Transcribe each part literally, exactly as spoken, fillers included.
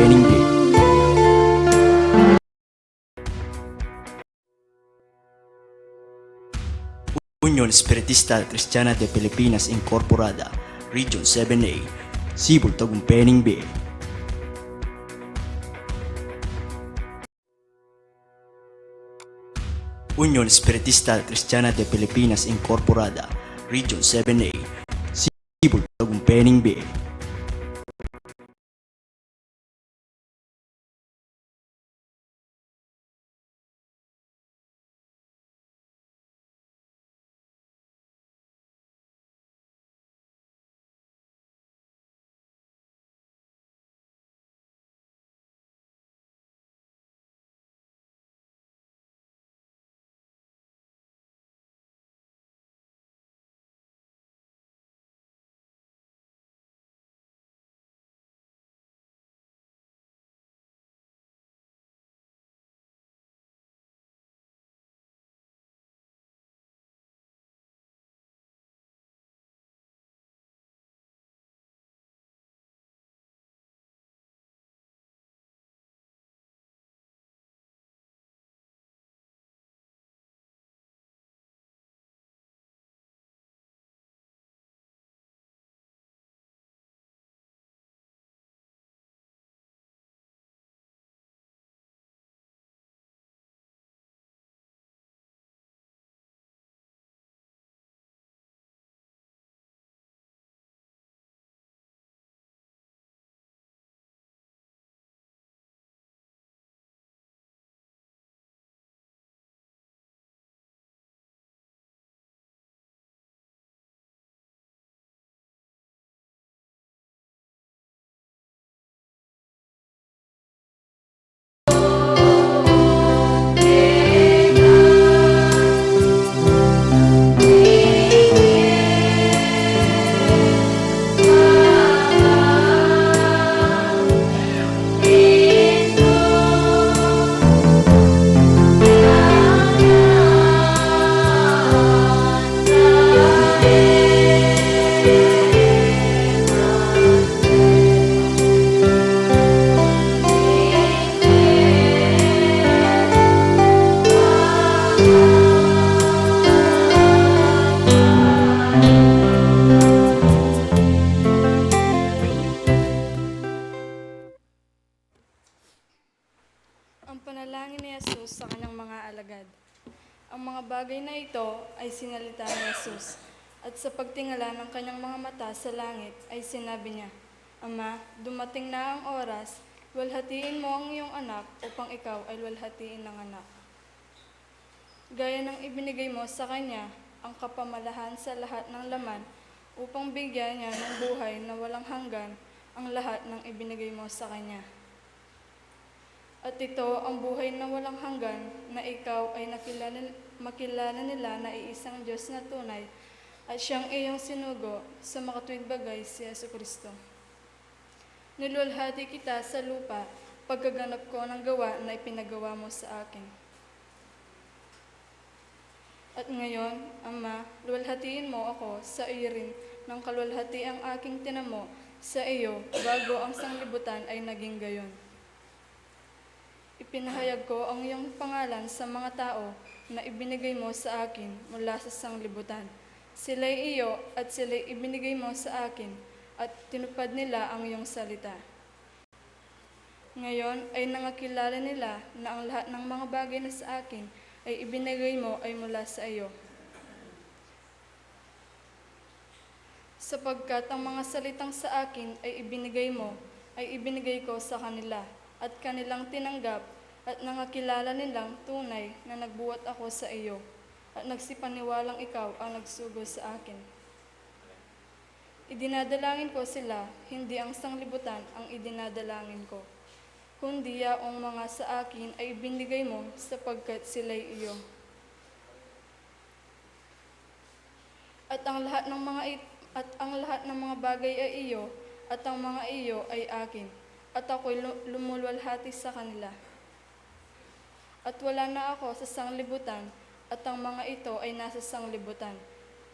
Benning Bay. Union Espiritista Kristiana de Pilipinas Incorporada, Region seven A, Cebu, Tagum, Benning Bay. Union Espiritista Kristiana de Pilipinas Incorporada, Region seven A, Cebu, Tagum, Benning Bay. Ang panalangin ni Jesus sa kanyang mga alagad. Ang mga bagay na ito ay sinalita ni Jesus, at sa pagtingala ng kanyang mga mata sa langit ay sinabi niya, "Ama, dumating na ang oras, luwalhatiin mo ang iyong anak upang ikaw ay luwalhatiin ng anak." Gaya ng ibinigay mo sa kanya ang kapamalahan sa lahat ng laman, upang bigyan niya ng buhay na walang hanggan ang lahat ng ibinigay mo sa kanya. At ito ang buhay na walang hanggan, na ikaw ay nakilala, makilala nila na iisang Diyos na tunay, at siyang iyong sinugo sa makatuwid bagay, si Jesu Kristo. Niluwalhati kita sa lupa, pagkaganap ko ng gawa na ipinagawa mo sa akin. At ngayon, Ama, luwalhatiin mo ako sa irin ng kaluwalhatiang aking tinamo sa iyo bago ang sanglibutan ay naging gayon. Ipinahayag ko ang iyong pangalan sa mga tao na ibinigay mo sa akin mula sa sanglibutan. Sila'y iyo at sila'y ibinigay mo sa akin, at tinupad nila ang iyong salita. Ngayon ay nangakilala nila na ang lahat ng mga bagay na sa akin ay ibinigay mo ay mula sa iyo. Sapagkat ang mga salitang sa akin ay ibinigay mo, ay ibinigay ko sa kanila, at kanilang tinanggap, at nangakilala nilang tunay na nagbuhat ako sa iyo, at nagsipaniwalang ikaw ang nagsugo sa akin. Idinadalangin ko sila, hindi ang sanglibutan ang idinadalangin ko, kundi yaong mga sa akin ay ibinigay mo, sapagkat sila'y iyo. At ang lahat ng mga it-, at ang lahat ng mga bagay ay iyo, at ang mga iyo ay akin, at ako'y lu-, lumuluwalhati sa kanila. At wala na ako sa sanglibutan, at ang mga ito ay nasa sanglibutan,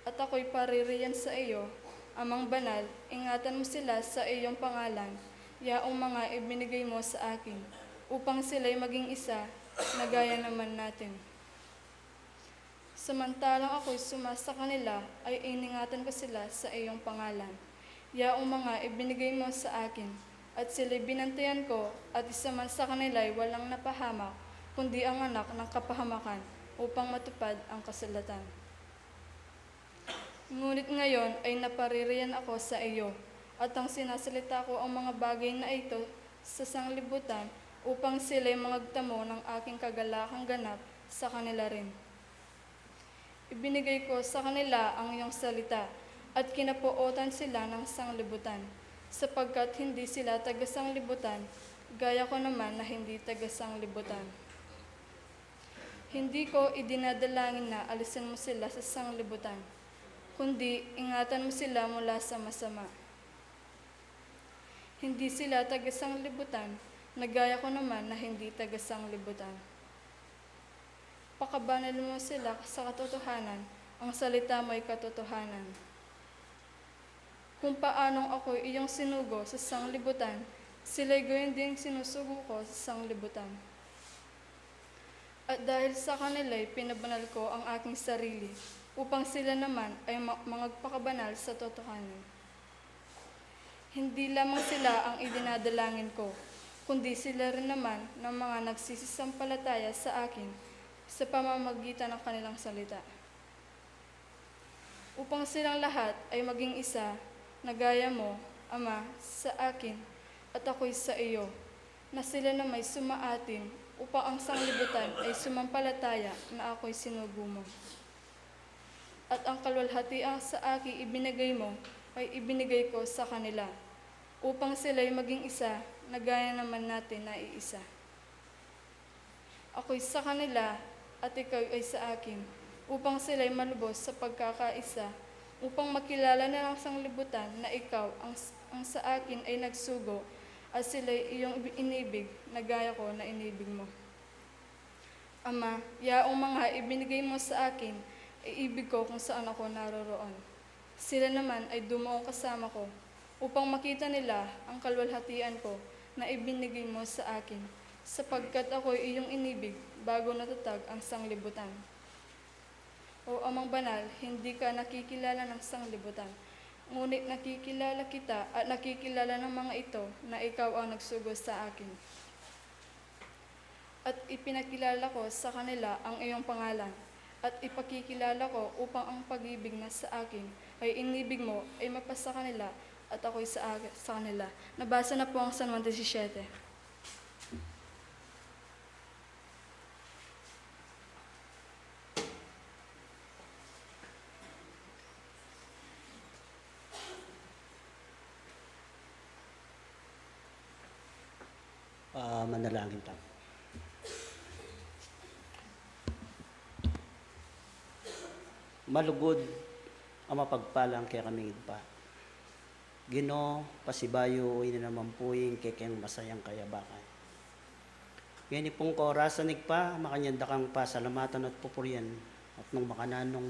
at ako'y paririyan sa iyo. Amang Banal, ingatan mo sila sa iyong pangalan, Yaong mga ibinigay mo sa akin, upang sila'y maging isa, na gaya naman natin. Samantalang ako'y suma sa kanila, ay iningatan ko sila sa iyong pangalan. Yaong mga ibinigay mo sa akin, at sila'y binantayan ko, at isa man sa kanila'y walang napahamak, kundi ang anak ng kapahamakan, upang matupad ang kasulatan. Ngunit ngayon ay napaririyan ako sa iyo, at ang sinasalita ko ang mga bagay na ito sa sanglibutan, upang sila'y mangagtamo ng aking kagalakang ganap sa kanila rin. Ibinigay ko sa kanila ang iyong salita, at kinapootan sila ng sanglibutan, sapagkat hindi sila taga-sanglibutan, gaya ko naman na hindi taga-sanglibutan. Hindi ko idinadalangin na alisin mo sila sa sanglibutan, kundi ingatan mo sila mula sa masama. Hindi sila taga-sanglibutan, na gaya ko naman na hindi taga-sanglibutan. Pakabanal mo sila sa katotohanan, ang salita mo'y katotohanan. Kung paanong ako'y iyong sinugo sa sanglibutan, sila'y gayon ding sinusugo ko sa sanglibutan. At dahil sa kanila'y pinabanal ko ang aking sarili, upang sila naman ay ma-, mangagpakabanal sa totohanan. Hindi lamang sila ang idinadalangin ko, kundi sila rin naman ng mga nagsisisampalataya sa akin sa pamamagitan ng kanilang salita. Upang silang lahat ay maging isa, na gaya mo, Ama, sa akin, at ako'y sa iyo, na sila na may sumaatin, upang ang sanglibutan ay sumampalataya na ako'y sinugo mo. At ang kaluwalhatian sa aking ibinigay mo ay ibinigay ko sa kanila, upang sila'y maging isa, na gaya naman natin na iisa. Ako'y sa kanila, at ikaw ay sa akin, upang sila'y malubos sa pagkakaisa, upang makilala na ng sanglibutan na ikaw ang, ang sa akin ay nagsugo, at sila'y iyong inibig, na gaya ko na inibig mo. Ama, yaong mga ibinigay mo sa akin, iibig ko kung saan ako naroroon. Sila naman ay dumuong kasama ko, upang makita nila ang kaluwalhatian ko na ibinigay mo sa akin, sapagkat ako'y iyong inibig bago natatag ang sanglibutan. O Amang Banal, hindi ka nakikilala ng sanglibutan, ngunit nakikilala kita at nakikilala ng mga ito na ikaw ang nagsugo sa akin. At ipinakilala ko sa kanila ang iyong pangalan, at ipakikilala ko upang ang pag-ibig na sa akin ay inibig mo ay mapasa kanila at ako'y sa, sa kanila. Nabasa na po ang San Juan disisiete. Ah, manalangin tamu. Malugud a mapagpalang kekaming Ibpa. Ginu, pasibayu ini naman pu ing kekeng masayang kayabakan. Ngeni pung kaorasan, Ibpa, makanyan da kang pasalamatan at pupurian, at nung makananu nung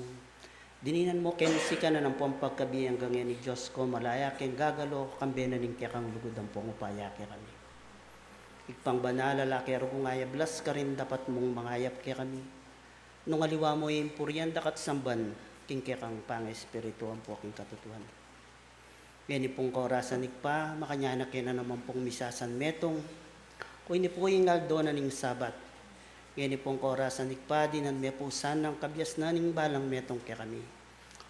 dininan mu keng sikanan ampong pagkabiye anggang ngeni, Dios ku, malaya keng gagalu, kambe na ning kekang lugud ampong upaya kekami. Ibpang banal, ala ke rugum ayablas karin dapat mung mangayap kekami. Nung aliwa mu ing purian da ka at samban, king kekang pangespiritu ampo king katutuan. Ngeni pung kaorasan, Ibpa, makanyan na ke na naman pung misasanmetung, ku ini pu ing aldo na ning Sabat. Ngeni pung kaorasan, Ibpa, dinan me pu sana ing kabiasnan ning balang metung kekami.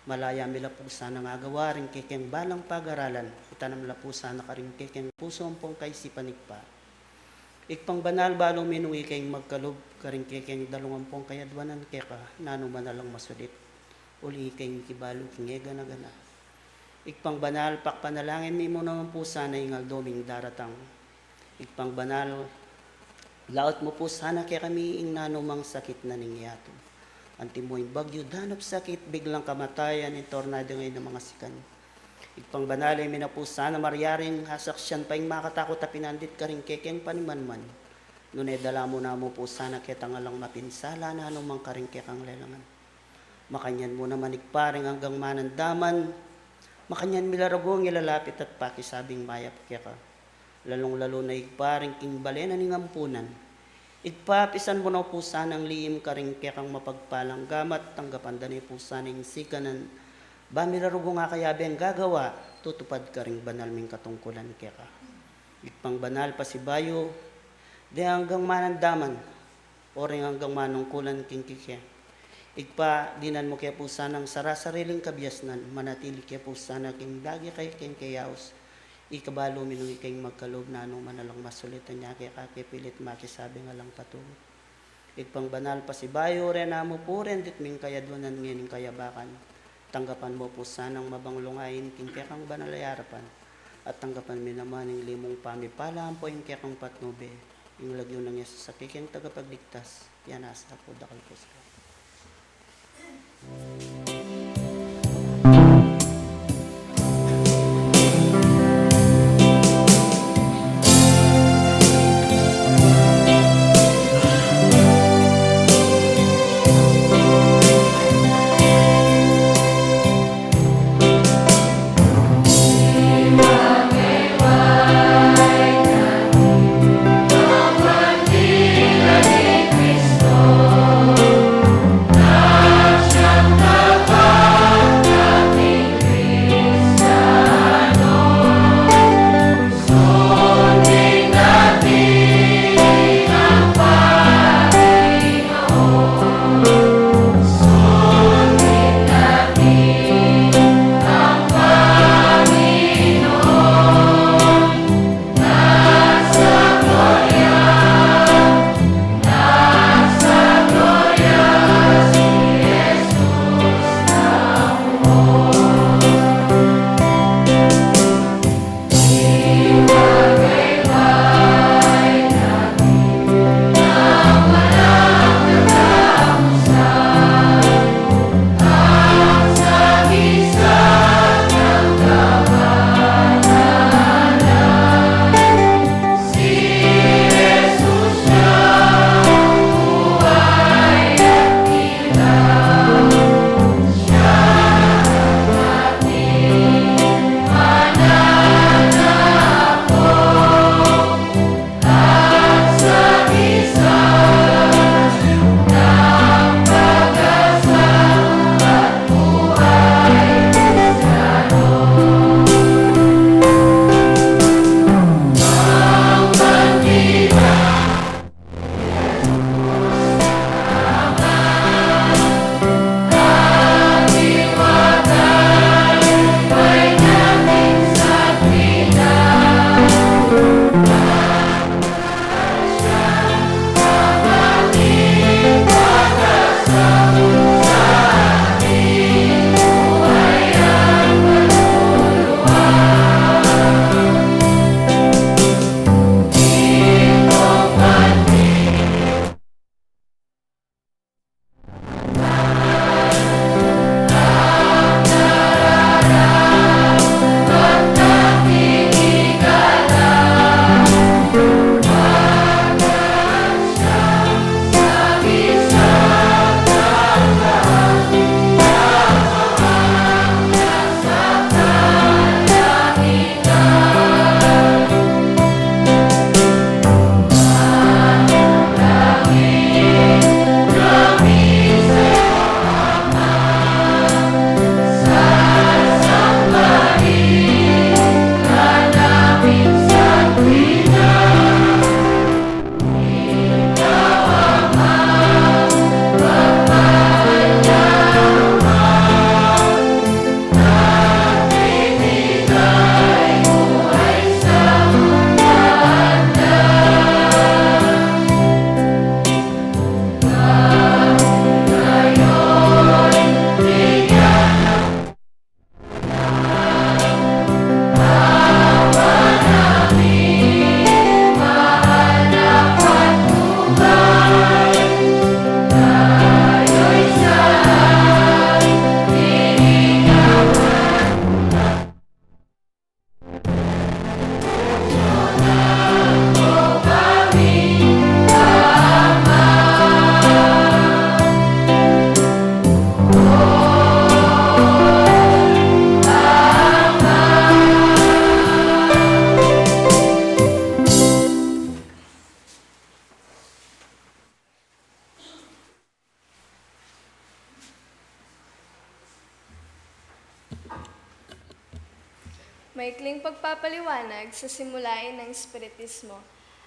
Malaya mi la pu sanang agawa ring kekeng balang pagaralan, itanam la pu sana karing kekeng pusu ampong kaisipan, Ibpa. Ibpang banal, balu mi nung ikeng magkalub karing kekeng dalung ampong kayadwanan keka, nanu man alang masulit, uli ikeng mikibalu king egana-gana. Ibpang banal, pakpanalangin mi mu naman pu sana ing aldo ming daratang. Ibpang banal, laut mu pu sana kekami ing nanu mang sakit na ning yatu. Antimo ing bagyu, danup, sakit, biglang kamatayan, ing tornado ngeni a mangasikan. Ibpang banal, e mi na pu sana maryaring asaksian pa ing makatakut a pinandit karing kekeng panimanman. Nune dala mu namu pu sana ketang alang mapinsala nanu mang karing kekang lelangan. Makanyan mu naman, Ibpa, ring anggang manandaman, makanyan mi la rugum ilalapit at pakisabing mayap keka. lalung-lalu na Ibpa ring king bale na ning ampunan. Ibpa, pisan mu na pu sana ing lihim karing kekang mapagpalang gamat, tanggapan da ne pu sana ing sikanan, ba mirarugung a kayabe ing gagawa, tutupad karing banal ming katungkulan keka. Ibpang banal, pasibayu, deng anggang manandaman, o reng anggang manungkulan king kike. Ibpa, dinan mu ke pu sanang sarasariling kabiasnan, manatili ke pu sana king lagi kaya king keyaus. Ika balu minung ika ing magkalub na nung manalang masulitan ya keka, ke pilit makisabi ng alang patut. Ibpang banal, pasibayu, rena mu pu ring ditming kayadwanan ngening kayabakan. Tanggapan mu pu sanang mabanglung ain king kekang banal a arapan, at tanggapan mi naman ing limung pamipala ampo ing kekang patnube, ing lagyu nang Yesus a kekeng tagapagligtas, pianasa ku dakal pu sa Maikling pagpapaliwanag sa simulain ng Espiritismo.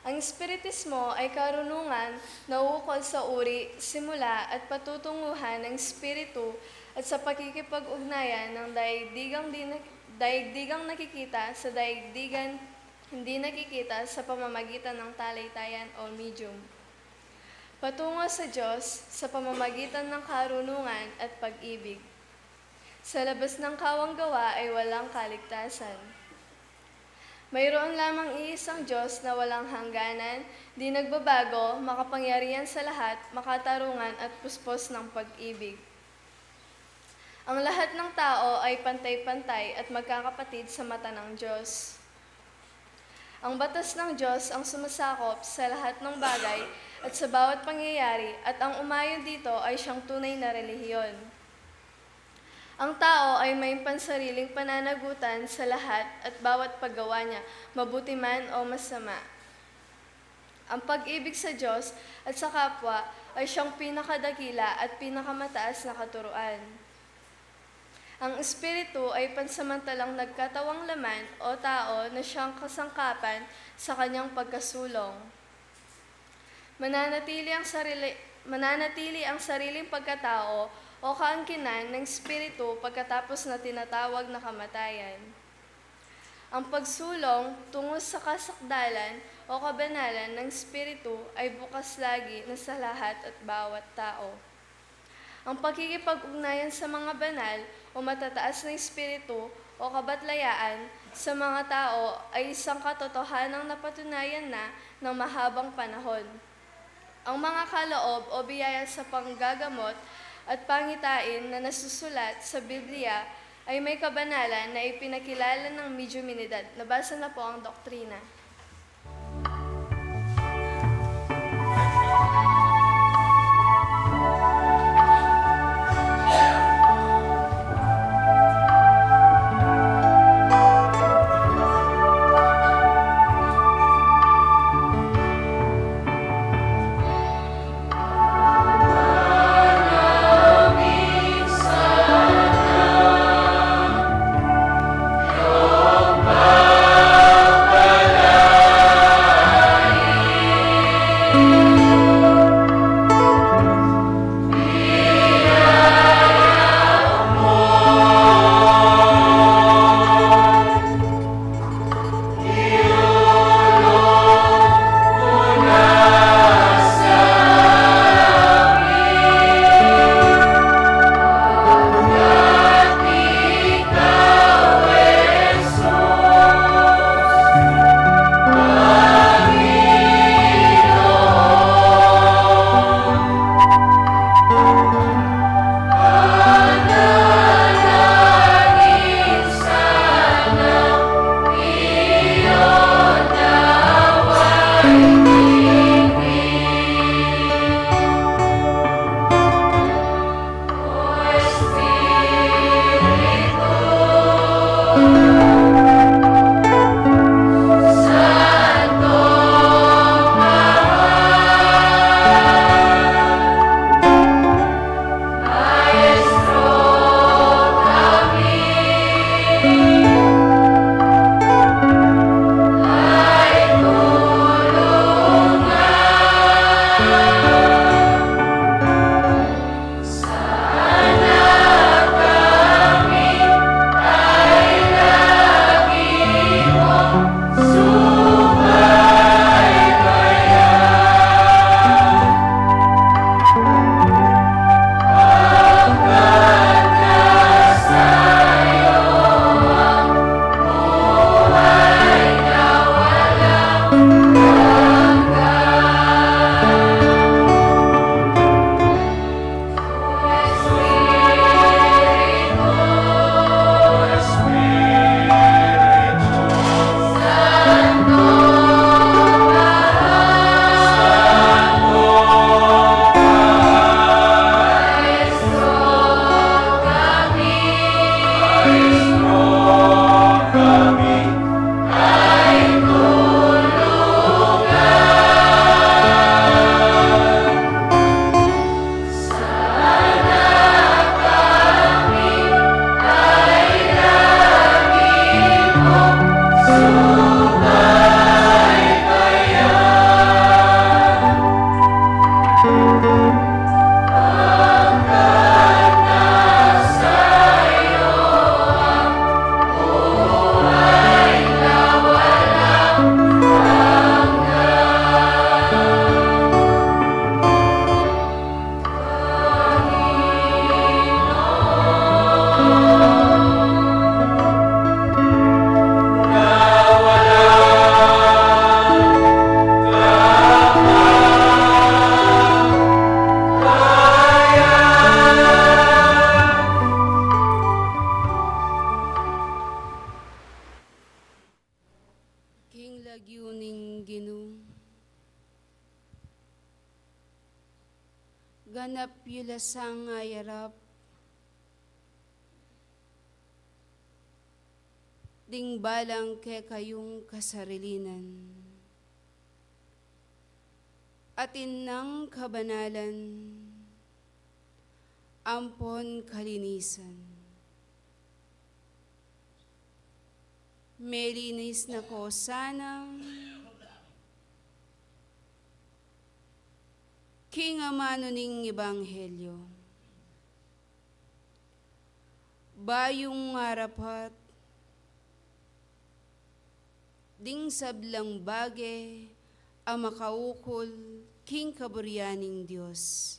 Ang Espiritismo ay karunungan na ukol sa uri, simula at patutunguhan ng Espiritu at sa pakikipag-ugnayan ng daigdigang, di na, daigdigang nakikita sa daigdigan hindi nakikita sa pamamagitan ng taleytayan o medium. Patungo sa Diyos sa pamamagitan ng karunungan at pag-ibig. Sa labas ng kawang gawa ay walang kaligtasan. Mayroon lamang iisang Diyos na walang hangganan, di nagbabago, makapangyarihan sa lahat, makatarungan at puspos ng pag-ibig. Ang lahat ng tao ay pantay-pantay at magkakapatid sa mata ng Diyos. Ang batas ng Diyos ang sumasakop sa lahat ng bagay at sa bawat pangyayari, at ang umayon dito ay siyang tunay na relihiyon. Ang tao ay may pansariling pananagutan sa lahat at bawat paggawa niya, mabuti man o masama. Ang pag-ibig sa Diyos at sa kapwa ay siyang pinakadakila at pinakamataas na katuruan. Ang Espiritu ay pansamantalang nagkatawang laman o tao na siyang kasangkapan sa kanyang pagkasulong. Mananatili ang sarili, mananatili ang sariling pagkatao o kaangkinan ng Espiritu pagkatapos na tinatawag na kamatayan. Ang pagsulong tungo sa kasakdalan o kabanalan ng Espiritu ay bukas lagi na sa lahat at bawat tao. Ang pakikipag-ugnayan sa mga banal o matataas na espiritu o kabatlayaan sa mga tao ay isang katotohanang napatunayan na ng mahabang panahon. Ang mga kaloob o biyaya sa panggagamot at pangitain na nasusulat sa Biblia ay may kabanalan na ipinakilala ng mediuminidad. Nabasa na po ang doktrina. Ganap yu la sang ayarap ding balang kekayung kasarilinan, atin nang kabanalan ampon kalinisan. Melinis na ko sana king amanu ning ebanghelyo. Bayung arapat ding sablang bage a makaukol king kaburian ning Dios,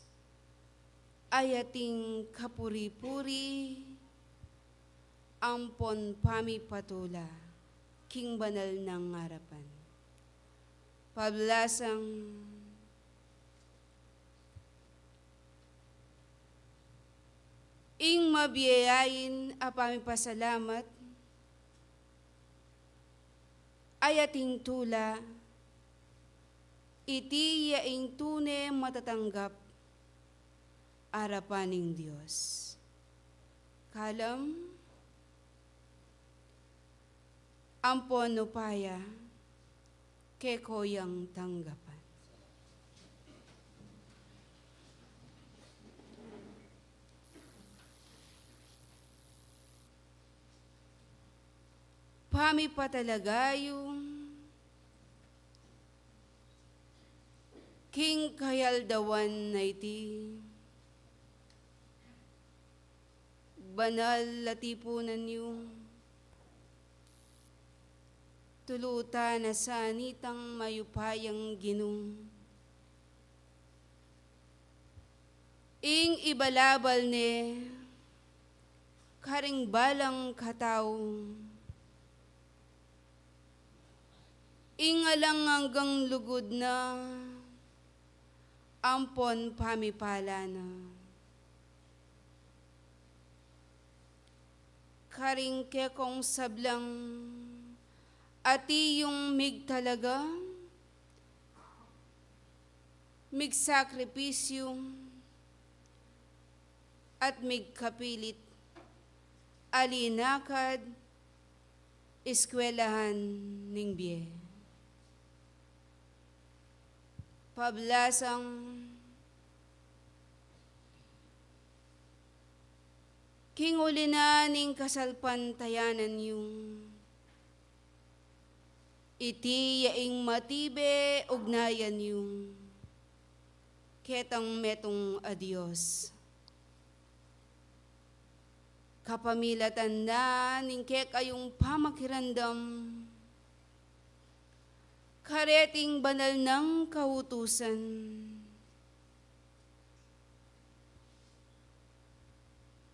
ay ating kapuri-puri ampon pamipatula king banal nang arapan. Pablasang ing mabie a pamipasalamat ay ating tula, iti ya ing tune matatanggap arapan ning Dios. Kalam ampon upaya keko yang tanggapan. Pamipatalagayu king kayaldawan a iti, banal a tipunan yu, tulutan na sa nitang mayupayang Ginu. Ing ibalabal ne karing balang katau, ing alang anggang lugud na ampon pamipala na. Karing kekong sablang ati yung migtalaga, migsakripisyu, at migkapilit a linakad eskwelahan ning bie. Pablasang king uli na ning kasalpantayanan yu, iti ya ing matibe ugnayan yu ketang metung a Dios. Kapamilatan na ning kekayung pamakiramdam kareting banal nang kautusan,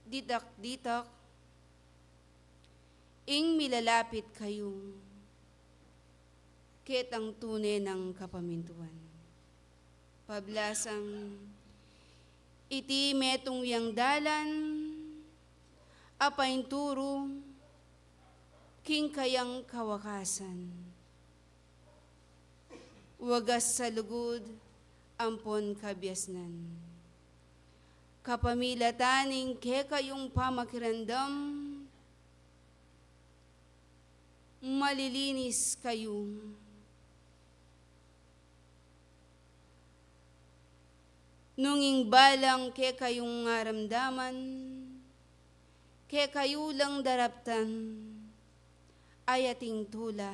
ditak-ditak ing milalapit kayu ketang tune nang kapamintuan. Pablasang iti metung yang dalan a painturu king kayang kawakasan, wagas a lugud ampon kabiasnan. Kapamilatan ning kekayung pamakiramdam, malilinis kayu. Nung ing balang kekayung aramdaman, kekayu lang daraptan, ay ating tula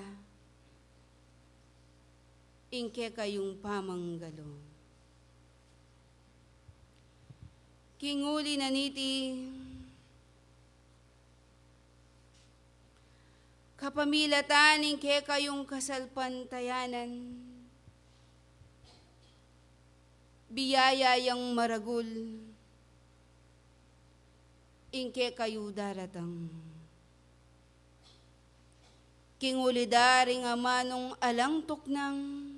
ing kekayung pamanggalu. King uli na niti, kapamilatan ning kekayung kasalpantayanan, biyaya yang maragul ing kekayu daratang. King uli da ring amanung alang tuknang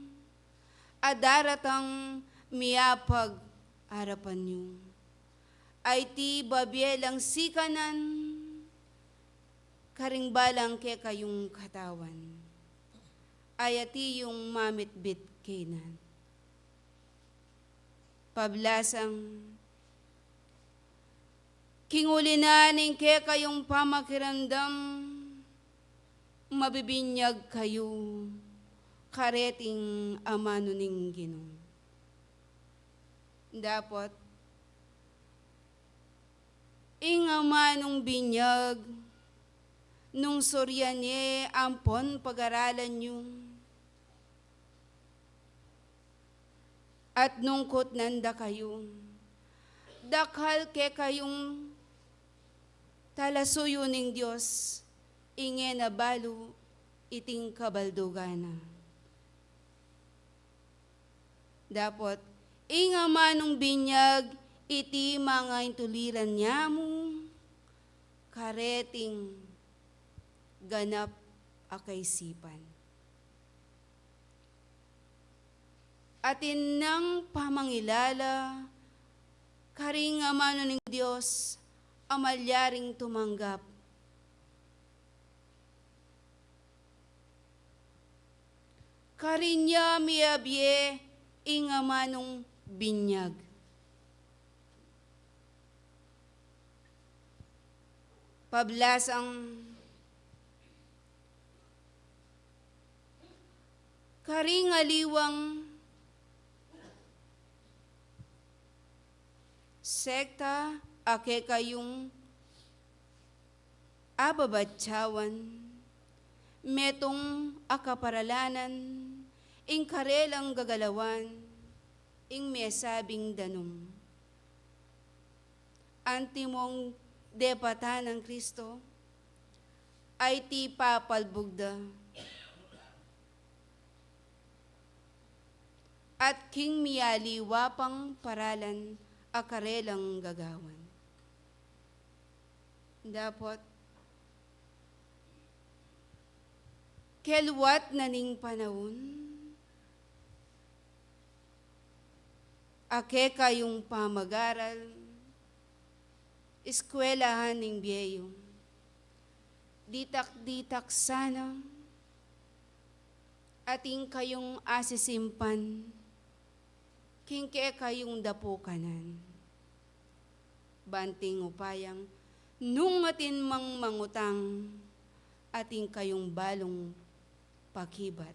a daratang miapag arapan yu. Ay ti babie lang sikanan karing balang kekayung katawan. Ay ati yung mamitbit kaynan. Pablasang, king uli na ning kekayung pamakiramdam, mabibinyag kayu kareting amanu ning Ginu. Dapot, ing amanung binyag, nung suryan ye ampon pagaralan yu, at nung kutnan da kayu, dakal kekayung talasuyu ning Dios, ing e na balu iting kabaldugan na. Dapot, ing amanung binyag iti mangaintuliran ya mu, kareting ganap a kaisipan. Atin nang pamangilala karing amanu ning Dios a malyaring tumanggap. Karin ya miyabie ing amanung binyag. Pablasang, karing aliwang sekta a kekayung ababatyawan, metung a kaparalanan, ing karelang gagalawan, ing mesabing danum. Antimong depatan nang Kristo, ay ti papalbug da. At king miyaliwa pang paralan a karelang gagawan. Dapot, kelwat na ning panaun, a kekayung pamagaral, eskwelahan ning bie yu. Ditak-ditak sana, atin kayung asisimpan, king kekayung dapukanan. Banting upayang, nung atin mang mangutang, atin kayung balung pakibat.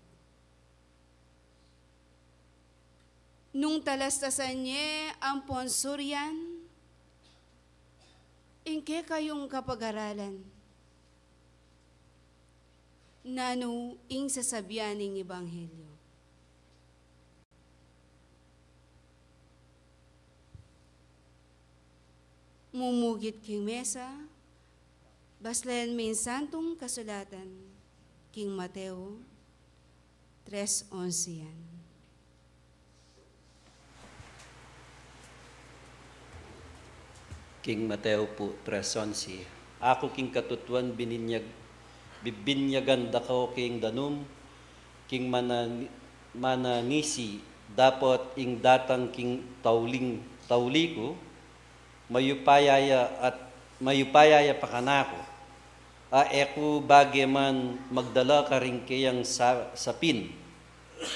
Nung talastasan ye ampon suryan ing kekayung kapagaralan, nanu ing sasabian ning ebanghelyo? Mumugit king mesa, baslayan mi ing Santung Kasulatan king Mateo tres onse yan. King Mateo pu tres onse, aku king katutuan bininyag-, bibinyagan da ko king danum, king mana-, mananisi, dapot ing datang king tauling, tauli ku, mayupaya ya at mayupaya ya pa kanaku, a e ku bage man magdala karing keyang sa-, sapin.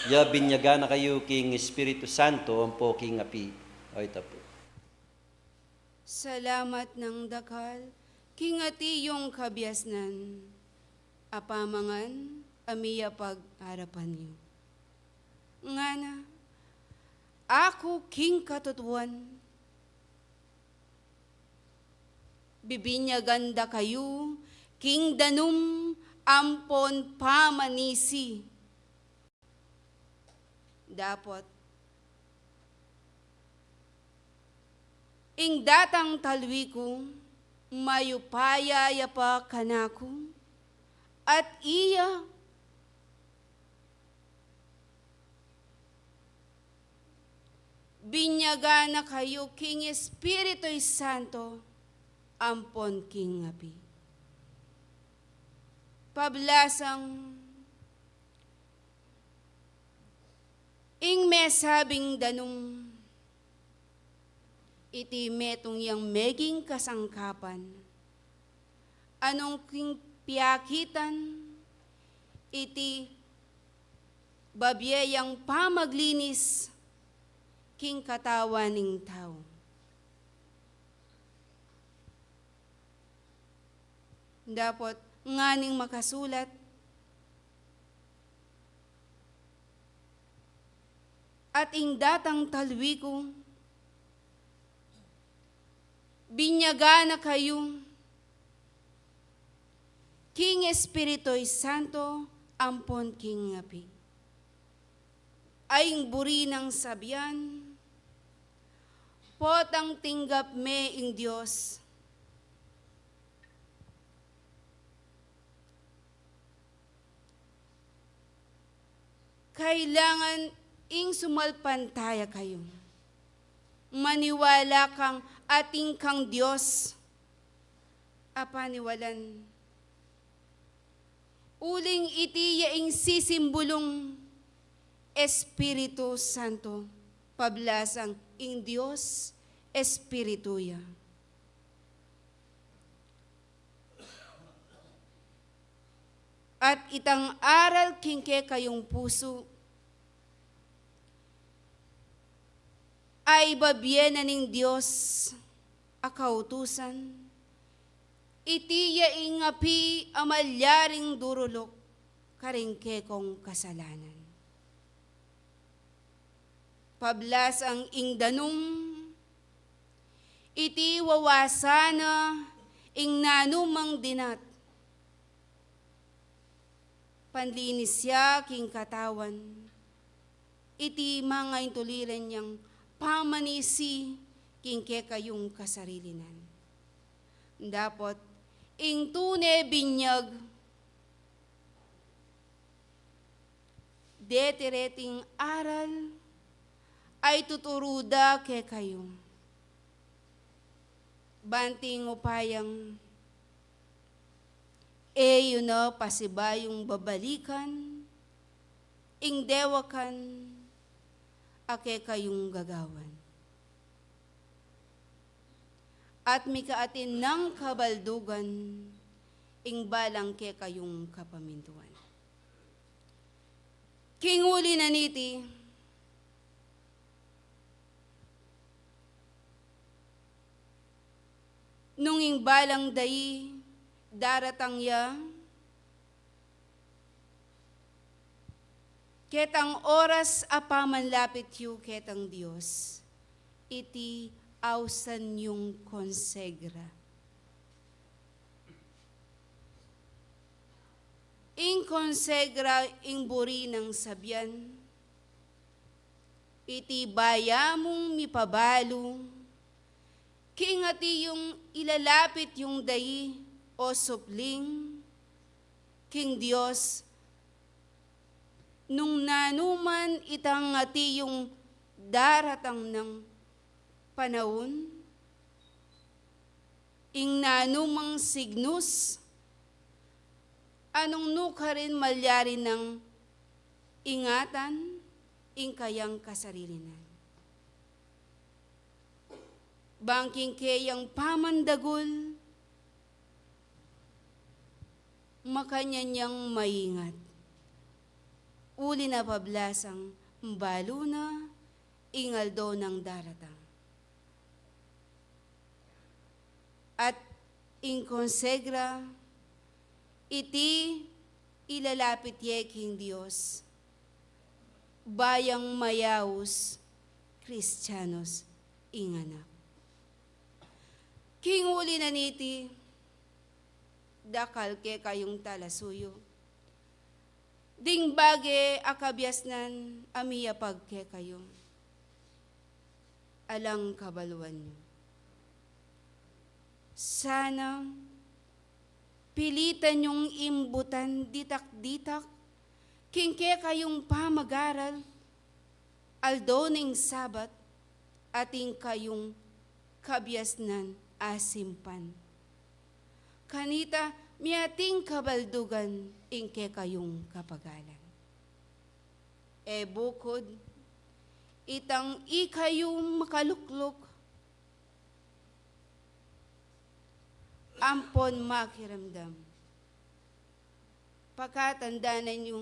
Ya binyagan na kayu king Espiritu Santo ampo king api. Ay tapu. Salamat nang dakal king atiu yung kabiasnan a pamangan a miyapag-arapan yu. Ngana, aku king katutuan, bibinyagan da kayu king danum ampon pamanisi. Dapot, ing datang talwi ku, mayupaya ya pa kanaku, at iya binyagan na kayu king Espiritu Santo ampon king api. Pablasang, ing mesabing danum, iti metung yang meging kasangkapan, a nung king piakitan, iti babie yang pamaglinis king katawan ning tau. Dapot nganing makasulat, at ing datang talwi ku, binyagan na kayu king Espiritu Santo ampon king api. Ay ing buri nang sabian, potang tinggap me ing Dios. Kailangan ing sumalpantaya kayu. Maniwala kang atin kang Dios a paniwalan. Uling iti ya ing sisimbulung Espiritu Santo, pablasang ing Dios Espiritu ya. At itang aral king kekayung pusu, ay babie na ning Dios a kautusan, iti ya ing api a malyaring duruluk karing kekong kasalanan. Pablasang ing danum, iti wawasan na ing nanumang dinat. Panlinis ya king katawan, iti mangaintuliran yang pamanisi king kekayung kasarilinan. Dapot, ing tune binyag, deti reting aral, ay tuturu da kekayu. Bang king upayang, e yu na pasibayung babalikan, ing dewakan, a kekayung gagawan. At mikaatin nang kabaldugan, ing balang kekayung kapamintuan. King uli na niti, nung ing balang dai daratang ya, ketang oras a pamanlapit yu ketang Dios, iti ausan yung konsegra. Ing konsegra ing buri nang sabian, iti baya mung mipabalu, king ati yung ilalapit yung dai o supling, king Dios, nung nanuman itang ati yung daratang nang panaun, ing nanumang signus, a nung nu karin malyari nang ingatan, ing kayang kasarilinan. Bang king keyang pamandagul, makanyan yang maingat. Uli na pablasang balu na ing aldo nang daratang. At ing konsegra, iti ilalapit ye king Dios, bayang mayaus Kristianos ing anak. King uli na niti, dakal kekayung talasuyu, ding bage a kabiasnan a miyapag kekayu, alang kabaluan yu. Sana pilitan yung imbutan ditak-ditak king kekayung pamagaral, aldo ning Sabat, atin kayung kabiasnan a simpan. Kanita, miyating kabaldugan ing kekayung kapagalan. E bukud, itang ikayu makalukluk, ampon makiramdam. Pakatandanan yu,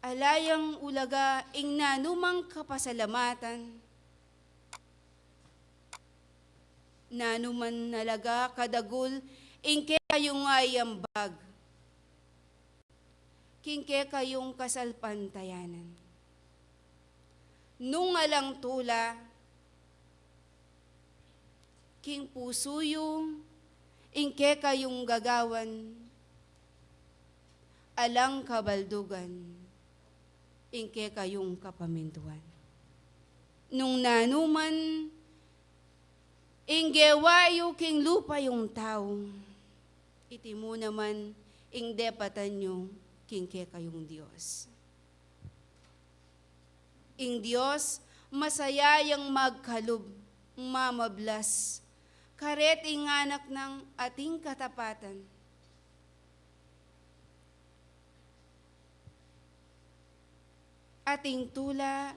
Ala yang ulaga ing nanumang kapasalamatan, nanuman alaga kadagul ing kekayung ayambag king kekayung kasalpantayanan. Nung alang tula king pusu yu ing kekayung gagawan, alang kabaldugan ing kekayung kapamintuan. Nung nanuman ing gewa yu king lupa yung tau, iti mu naman ing depatan yu king kekayung Dios. Ing Dios masaya yang magkalub, mamablas, kareting anak nang ating katapatan. Ating tula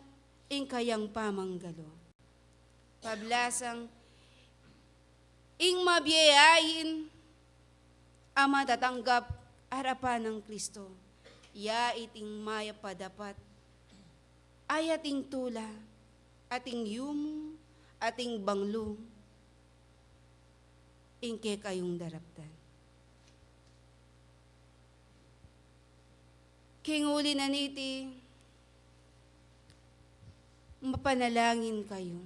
ing kayang pamanggalu. Pablasang ing mabie ain a matatanggap arapan nang Kristo, ya iting mayap a dapat, ay ating tula, ating yumu, ating banglu, ing kekayung daraptan. King uli na niti, mapanalangin kayu.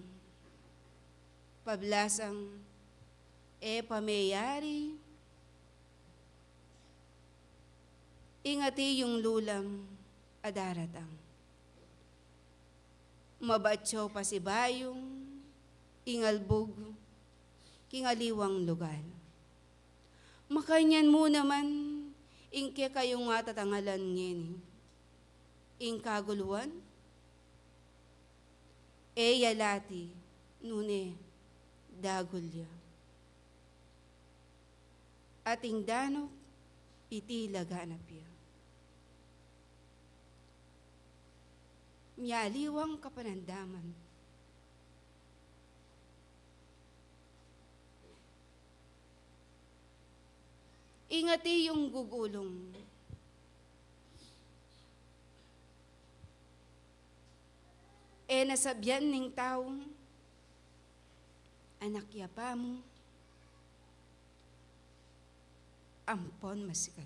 Pablasang e pa meyari ing ati yung lulam a daratang. Mabatyo pasibayung ing albug king aliwang lugal. Makanyan mu naman ing kekayung atatangalan ngeni, ing kaguluan, e ya lati, nune dagul ya. Ating danup iti laganap ya. Mialiwang kapanandaman. Ing ati yung gugulung, e na sabian ning tau, anak ya pa mu, ampon masikan.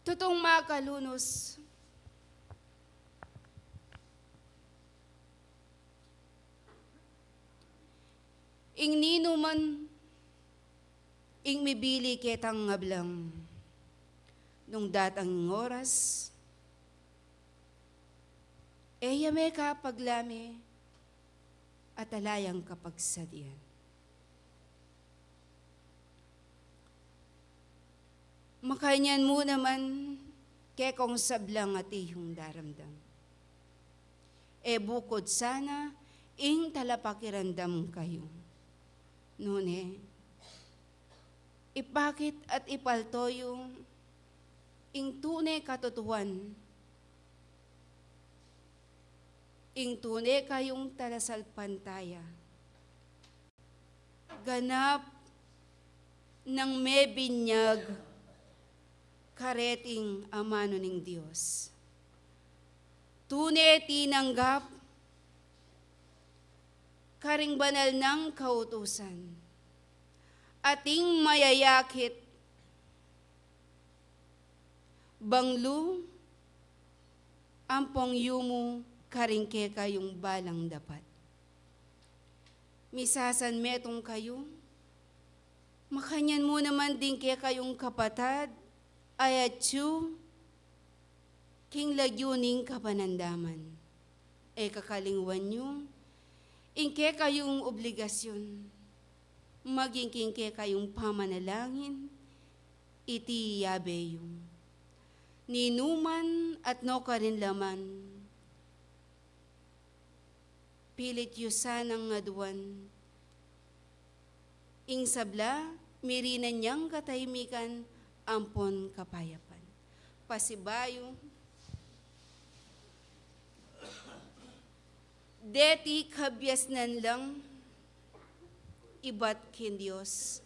Tutung makalunus, ing ninuman ing mibili ketang ablang, nung datang ing oras, e ya mekapaglame at ala yang kapagsadian. Makanyan mu naman kekong sablang ati yung daramdam. E bukud sana ing talapakiramdam kayu. Nune, ipakit at ipalto yu ing tune katutuan, ing tune kayung talasalpantaya. Ganap nang mebinyag kareting amanu ning Dios. Tune tinanggap karing banal nang kautusan. Ating mayayakit banglu ampong yumu karing kekayung balang dapat. Misasan metung kayu, makanyan mu naman ding kekayung kapatad, ayat yu king lagyu ning kapanandaman. E kakalingwan yu ing kekayung obligasyon, maging king kekayung pamanalangin, iti yabe yu. Ninuman at nukarin la man, pilit yu sanang aduan ing sabla, mirinan yang katahimikan ampon kapayapan. Pasibayu, deti kabiasnan lang ibat king Dios.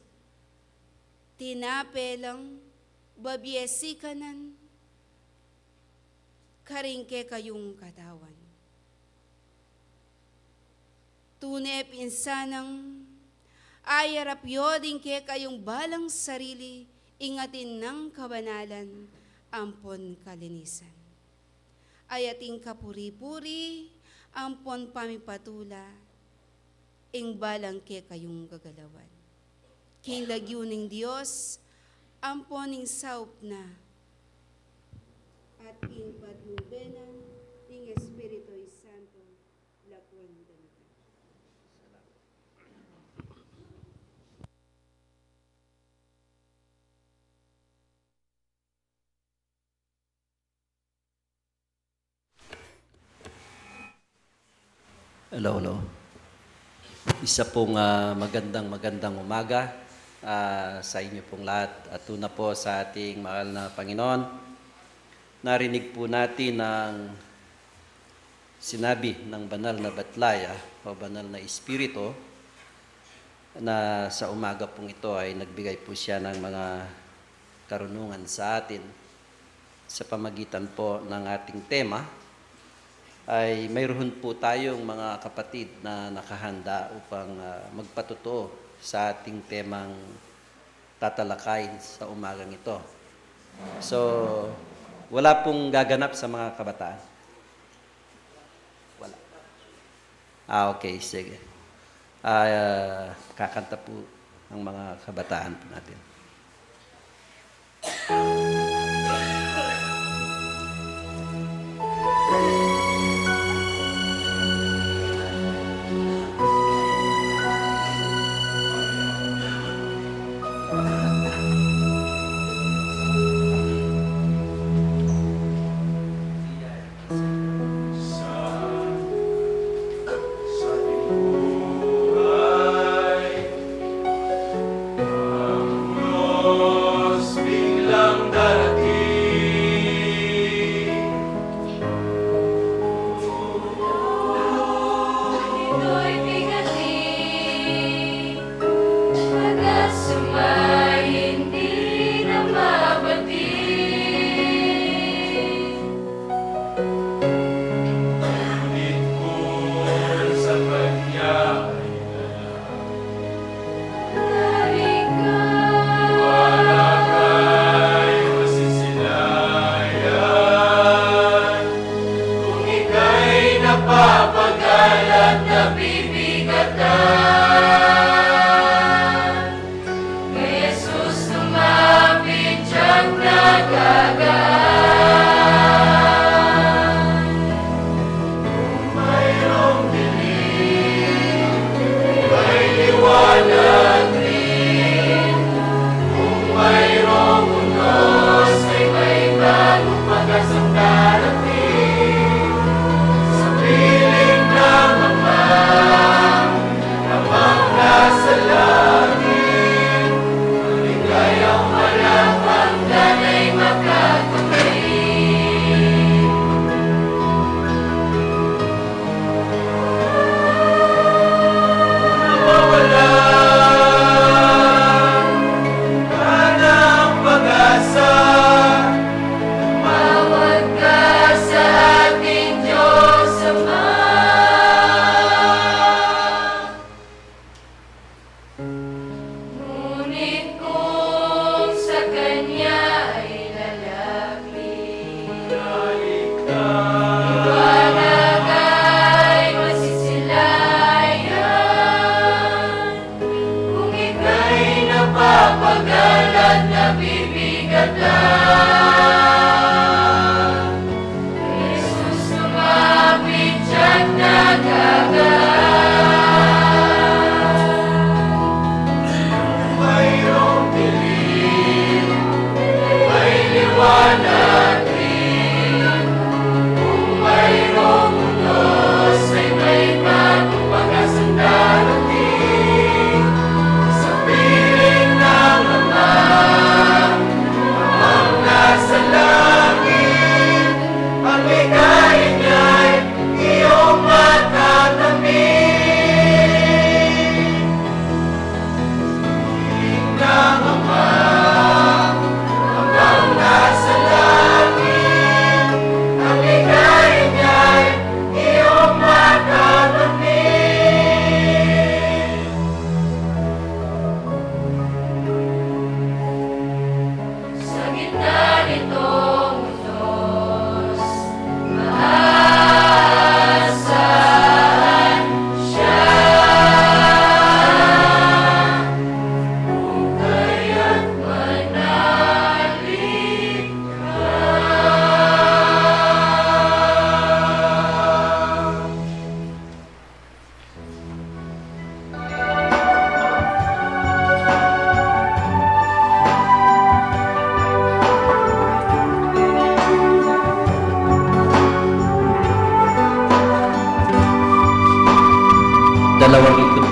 Tinape lang, babie sikanan, karing kekayung katawan. Tune pinsan nang ayarap yo ding kekayung balang sarili, ing atin nang kabanalan ampon kalinisan. Ay ating kapuri-puri ampon pamipatula ing balang kekayung gagalawan. King lagyu ning Dios, ampon ing saup na, at ing patnube na ning Espiritu Santo, lakuan da na. Hello, hello. Isa pong, ah, magandang, magandang umaga, ah, sa inyo pong lahat. At una po sa ating mahal na Panginoon, narinig po natin ang sinabi ng banal na batlaya o banal na espiritu na sa umaga pong ito ay nagbigay po siya ng mga karunungan sa atin. Sa pamagitan po ng ating tema, ay mayroon po tayong mga kapatid na nakahanda upang, ah, magpatuto sa ating temang tatalakayin sa umagang ito. So, wala pong gaganap sa mga kabataan? Wala. Ah, okay, sige. Ah, kakanta po ang mga kabataan po natin. Ngunit kung sa kanya ay lalapit, liwanag ay masisilayan. Kung ika'y napapagal at nabibigatan, Jesus lumapit siyang nagagal. Kung mayroong dilim, may liwanag rin. Kung mayroong unos, ay may bagong pag-asang darating. Sa piling ng Ama, Amang nasa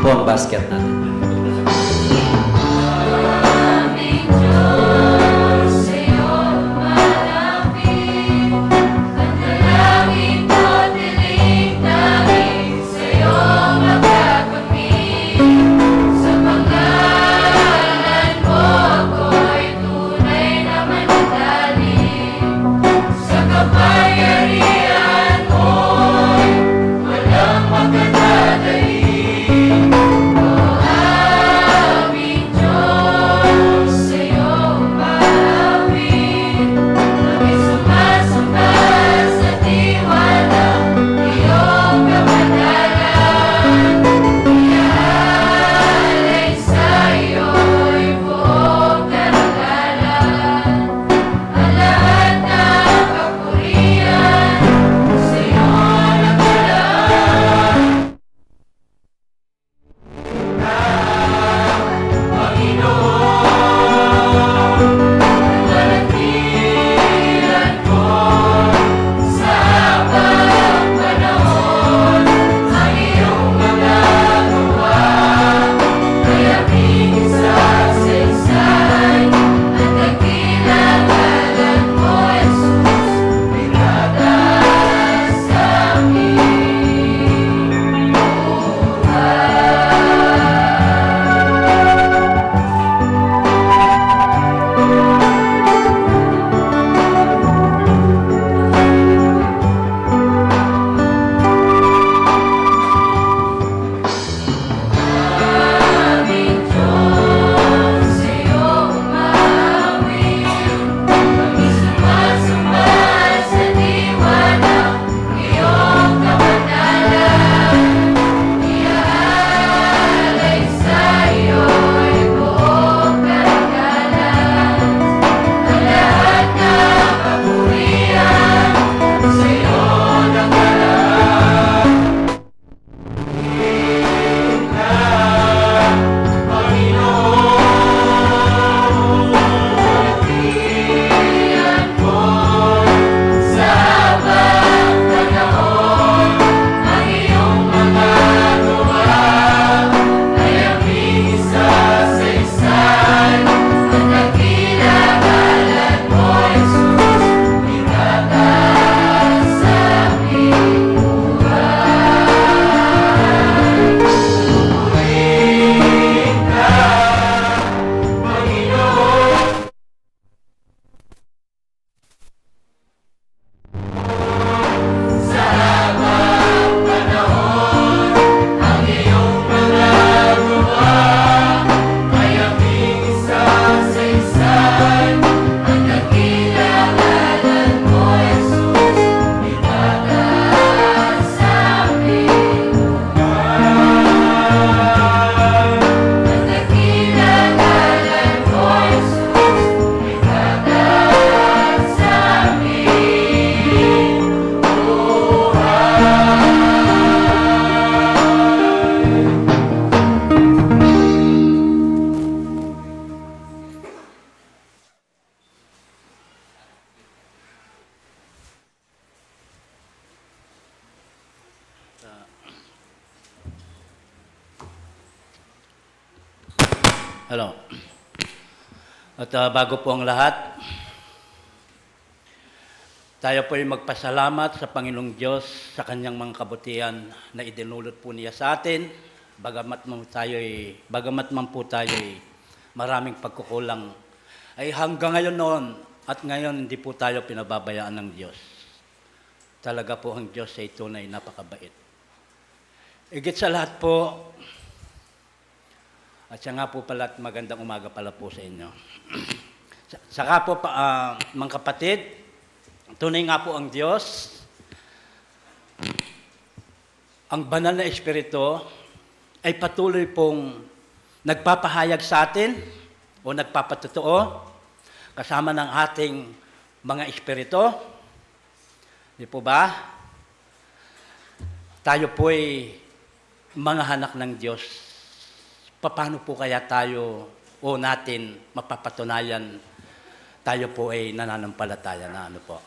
Ang basket natin. Sa kapangyarihan mo'y walang makadadaig. O aming Diyos, sa'yo umaawit. Kami sumasamba sa diwa ng iyong kapatalan. Iaalay sa'yo'y buong karangalan. Ang lahat ng kapurian sa'yo na kalaan. Panginoon, manatilan ko sa habang panahon ang iyong mga gawa. Kaya minsan sa isa'y Hello. At, ah, bago po ang lahat, tayo po'y magpasalamat sa Panginoong Diyos sa kanyang mga kabutihan na idinulot po niya sa atin. Bagamat man tayo'y, bagamat man po tayo'y maraming pagkukulang, ay hanggang ngayon noon at ngayon hindi po tayo pinababayaan ng Diyos. Talaga po ang Diyos ay tunay napakabait. Igit sa lahat po, at siya nga po pala at magandang umaga pala po sa inyo. Sa-, saka po, pa, ah, mga kapatid, tunay nga po ang Diyos, ang banal na Espiritu, ay patuloy pong nagpapahayag sa atin o nagpapatotoo kasama ng ating mga espiritu. Di po ba? Tayo po'y mga anak ng Diyos. Paano po kaya tayo o natin mapapatunayan tayo po ay nananampalataya na, ano po?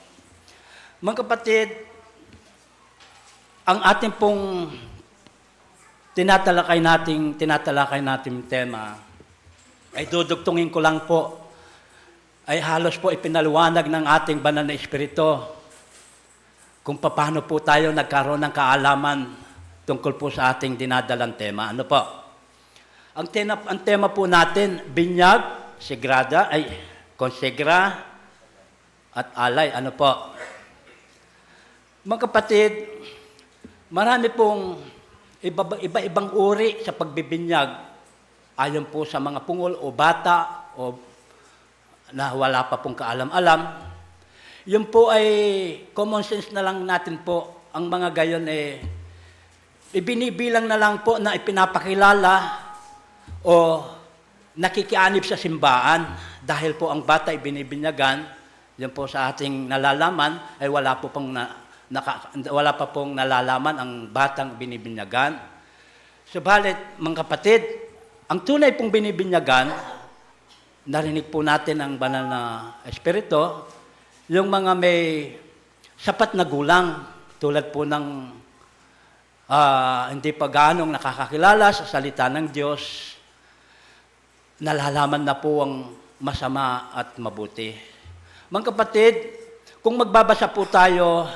Mga kapatid, ang ating pong Tinatalakay nating, tinatalakay nating tema ay dudugtungin ko lang po, ay halos po ipinaliwanag ng ating banal na Espiritu kung paano po tayo nagkaroon ng kaalaman tungkol po sa ating dinadalang tema. Ano po? Ang tema, ang tema po natin, binyag, sigrada, ay, konsegra, at alay. Ano po? Mga kapatid, marami pong iba-, iba-ibang uri sa pagbibinyag. Ayon po sa mga pungol o bata o na wala pa pong kaalam-alam. Yun po ay common sense na lang natin po. Ang mga gayon, eh, ibinibilang na lang po na ipinapakilala o nakikianib sa simbahan. Dahil po ang bata ibinibinyagan, yun po sa ating nalalaman, ay wala po pong na-, naka-, wala pa pong nalalaman ang batang binibinyagan. Subalit, mga kapatid, ang tunay pong binibinyagan, narinig po natin ang banal na Espiritu, yung mga may sapat na gulang, tulad po ng, ah, hindi pa gaanong nakakakilala sa salita ng Diyos, nalalaman na po ang masama at mabuti. Mga kapatid, kung magbabasa po tayo,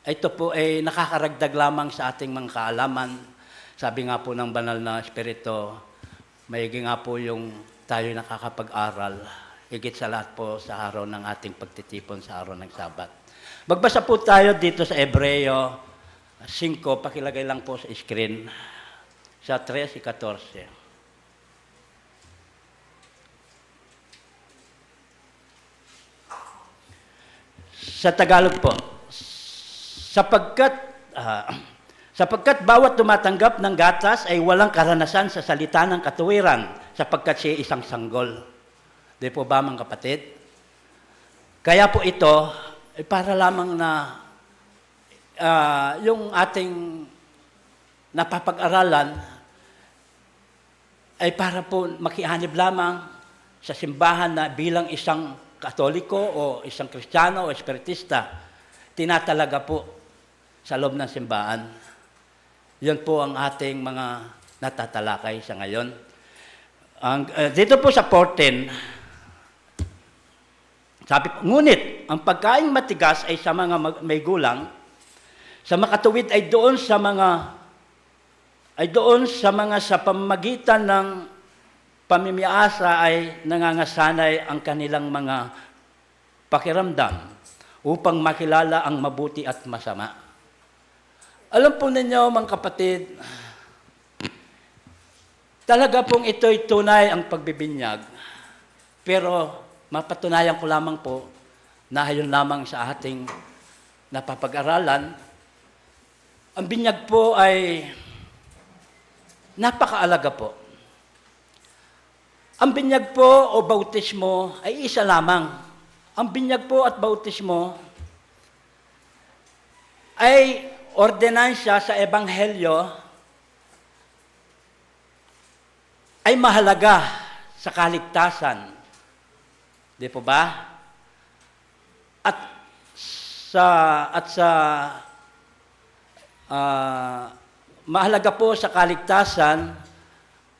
ito po ay nakakaragdag lamang sa ating mga kaalaman. Sabi nga po ng banal na Espiritu, maigi nga po yung tayo nakakapag-aral, higit sa lahat po sa araw ng ating pagtitipon sa araw ng Sabat. Magbasa po tayo dito sa Hebreo singko, pakilagay lang po sa screen, sa trese, katorse. Sa Tagalog po, sapagkat, ah, sapagkat bawat tumatanggap ng gatas ay walang karanasan sa salita ng katuwiran, sapagkat siya isang sanggol. Di po ba, mga kapatid? Kaya po ito, ay para lamang na, ah, yung ating napapag-aralan ay para po makianib lamang sa simbahan na bilang isang Katoliko o isang Kristiyano o Espiritista, tinatalaga po sa loob ng simbahan. Yan po ang ating mga natatalakay sa ngayon. Ang, eh, dito po sa fourteen, sabi po, "Ngunit ang pagkaing matigas ay sa mga mag-, may gulang, sa makatuwid ay doon sa mga, ay doon sa mga sa pamamagitan ng pamimiasa ay nangangasanay ang kanilang mga pakiramdam upang makilala ang mabuti at masama." Alam po ninyo, mga kapatid, talaga pong ito'y tunay ang pagbibinyag. Pero mapatunayan ko lamang po na ayon lamang sa ating napapag-aralan, ang binyag po ay napakaalaga po. Ang binyag po o bautismo ay isa lamang. Ang binyag po at bautismo ay ordinansya sa Ebanghelyo ay mahalaga sa kaligtasan. Di po ba? At sa, at sa, ah, mahalaga po sa kaligtasan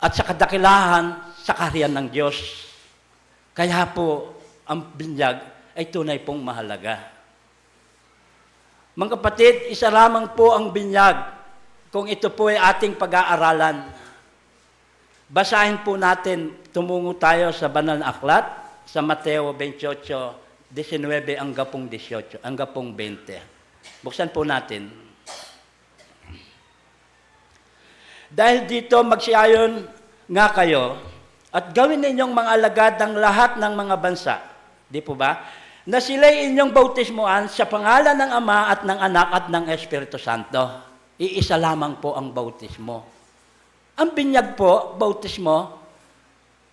at sa kadakilahan sa kaharian ng Diyos. Kaya po, ang binyag ay tunay pong mahalaga. Mga kapatid, isa lamang po ang binyag kung ito po ay ating pag-aaralan. Basahin po natin, tumungo tayo sa banal na aklat, sa Mateo twenty-eight, diecinuebe hanggang pong dieciocho, hanggang pong twenty. Buksan po natin. "Dahil dito, magsiayon nga kayo at gawin ninyong mga alagad ang lahat ng mga bansa." Di po ba? "Na sila'y inyong bautismuhan sa pangalan ng Ama at ng Anak at ng Espiritu Santo." Iisa lamang po ang bautismo. Ang binyag po, bautismo,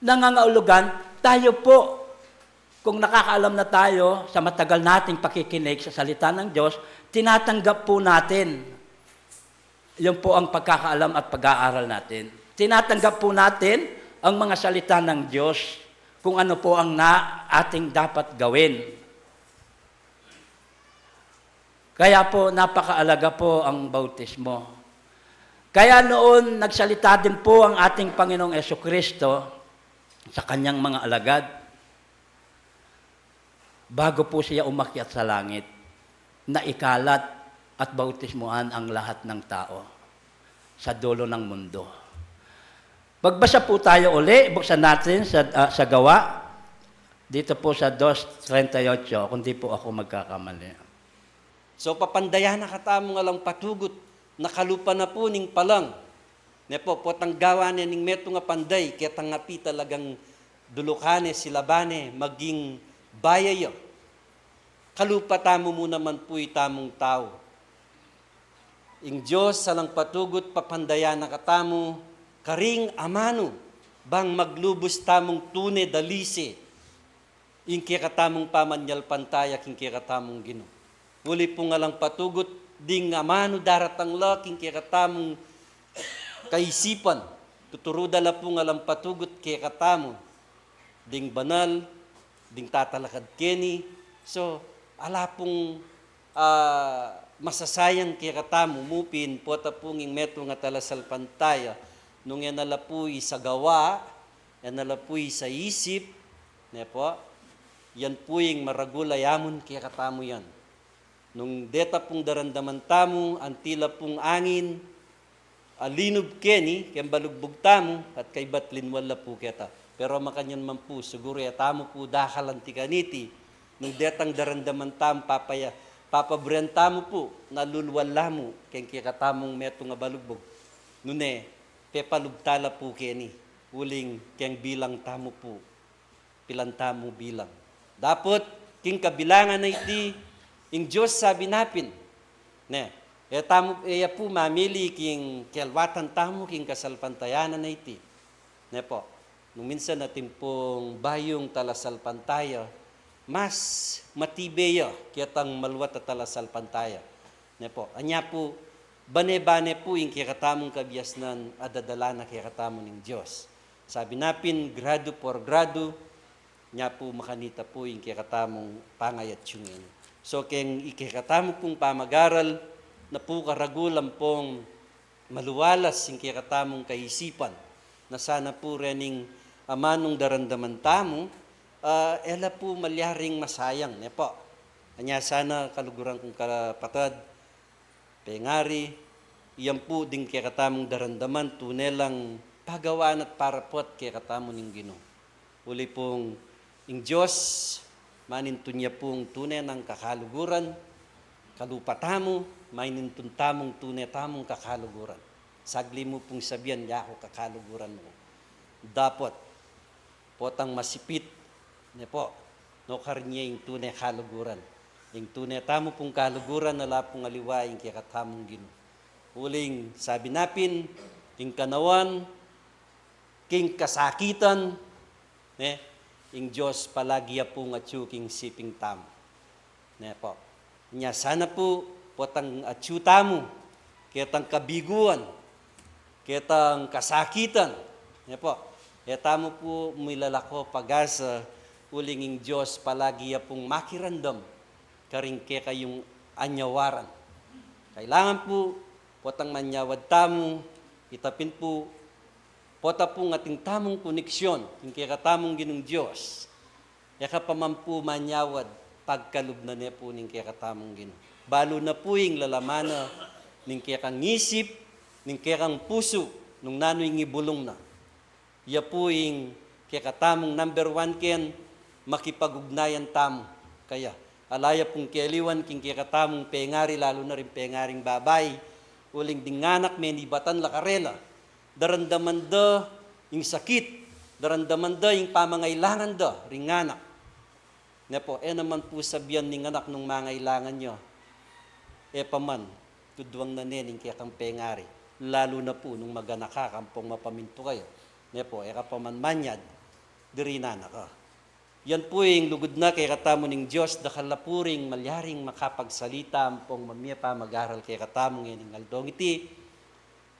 nangangahulugan, tayo po, kung nakakaalam na tayo sa matagal nating pakikinig sa salita ng Diyos, tinatanggap po natin. Yun po ang pagkakaalam at pag-aaral natin. Tinatanggap po natin ang mga salita ng Diyos, kung ano po ang na ating dapat gawin. Kaya po, napakaalaga po ang bautismo. Kaya noon, nagsalita din po ang ating Panginoong Jesucristo sa kanyang mga alagad bago po siya umakyat sa langit, na ikalat at bautismuhan ang lahat ng tao sa dulo ng mundo. Magbasa po tayo uli, buksan natin sa, ah, sa Gawa, dito po sa dos treinta y ocho, kung di po ako magkakamali. So, papandayan na katamu ngan alang patugut, na kalupa na pu ning palang. Ne pu, potang gawa ne ning metung a panday, ketang api talagang dulukan ne, silaban ne, maging baya ya. Kalupa tamu mu naman pu itamung tau. Ing Dios alang patugut papandayan na katamu, karing amanu, bang maglubus tamung tune dalise ing kekatamung pamanyalpantaya king kekatamung Ginu. Uli pung alang patugut, ding amanu daratang la king kekatamung kaisipan, tuturu da la pung alang patugut kekatamu, ding banal, ding tatalakad keni. So, ala pung, ah, masasayang kekatamu, mu pin pota pung ing metung a talasalpantaya, nung e na la pu isagawa, e na la pu isaisip, ne pu, yan pu ing maragul a yamun kekatamu yan. Nung deta pung daramdaman tamu, anti la pung angin, a linub keni, keng balugbug tamu, at kaybat linwal la pu keta. Pero makanyan man pu, siguru e tamu pu dakal anti kaniti, nung detang daramdaman tamu, papaya, papabrian tamu pu, na lulwal la mu, keng kekatamung metung a balugbug. Nune, pepalub ta la pu keni, uling keng bilang tamu pu, pilan tamu bilang. Dapot, king kabilangan a iti, ing Dios sabi na pin, ne, e tamu, e ya pu mamili king kelwatan tamu king kasalpantayanan a iti. Ne pu, nung minsan atin pung bayung talasalpantaya, mas matibe ya ketang maluat a talasalpantaya. Ne pu, anya pu, bane-bane pu ing kekatamung kabiasnan a dadala na kekatamu ning Dios. Sabi na pin, gradu por gradu, nya pu makanita pu ing kekatamung pangayatsu ngeni. So, keng ikekatamu pung pamagaral, na pu karagul ampong maluwalas ing kekatamung kaisipan. Na sana pu rening amanung daramdaman tamu, ah, e la pu malyaring masayang, ne pu. Anya sana kaluguran kung kapatad, pengari, iyan pu ding kekatamung daramdaman, tune lang pagawaan at parapot kekatamu ning Ginu. Uli pung ing Dios, manintun ya pung tune nang kakaluguran, kalupa tamu, manintun tamung tune tamung kakaluguran. Sagli mu pung sabian, yaku kakaluguran mu. Dapot, potang masipit, ne pu, nukarin ye ing tune kaluguran. Ing tune tamu pung kaluguran, ala pung aliwa ing kekatamung Ginu. Uling, sabi na pin, ing kanawan, king kasakitan, ne, ing Dios palagi ya pung atyu king siping tamu. Ne pu. Nya sana pu, potang atyu tamu, ketang kabiguan, ketang kasakitan, ne pu. E tamu pu milalako pag-asa, uling ing Dios palagi ya pung makiramdam karing kekayung anyawaran. Kailangan pu, potang manyawad tamu, ita pin pu, pota pung atin tamung koneksyon king kekatamung Ginung Dios. E ka pa man pu manyawad, pagkalub na ne pu ning kekatamung Ginu. Balu na pu ing lalaman na ning kekang isip, ning kekang pusu, nung nanu ing ibulung na. Ya pu ing kekatamung number one ken makipag-ugnayan tamu. Kaya, ala ya pung keliwan king kekatamung pengari, lalu na ring pengaring babai, uling ding anak menibatan la karela. Daramdaman da ing sakit, daramdaman da ing pamangailangan da ring anak. Ne pu, e naman pu sabian ning anak nung mangailangan ya, e pa man, tuduang na ne ning kekang pengari. Lalu na pu nung mag-anak ka, ampong mapamintu kayu. Ne pu, e ka pa man manyad, diri na anak ka. Yan pu ing lugud na kekatamu ning Dios, dakal la pu ring malyaring makapagsalita ampong mamie pamag-aral kekatamu ngening aldong iti.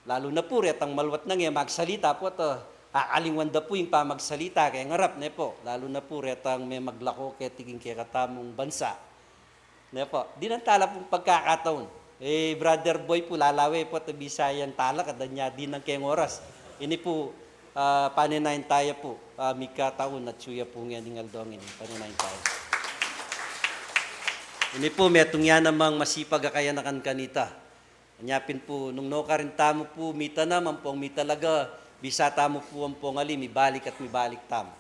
Lalu na pu retang maluat nang e magsalita pu, at, ah, aalingwan da pu ing pamagsalita keng arap, ne pu. Lalu na pu retang memaglako keti king kekatamung bansa. Ne pu, dinan tala pung pagkakataun. Eh, Brother Boy pu, lalawe pu at bisa yang talakad, anya dinan keng oras. Ini pu, ah, paninayan taya pu, ah, mika taun at suya pu ngening aldo ngeni, paninayan taya. Ini pu, metung ya namang masipag a kayanakan kanita. Anya pin pu, nung nukarin tamu pu, mita naman pung mitalaga, bisa tamu pu ampong ali, mibalik at mibalik tamu.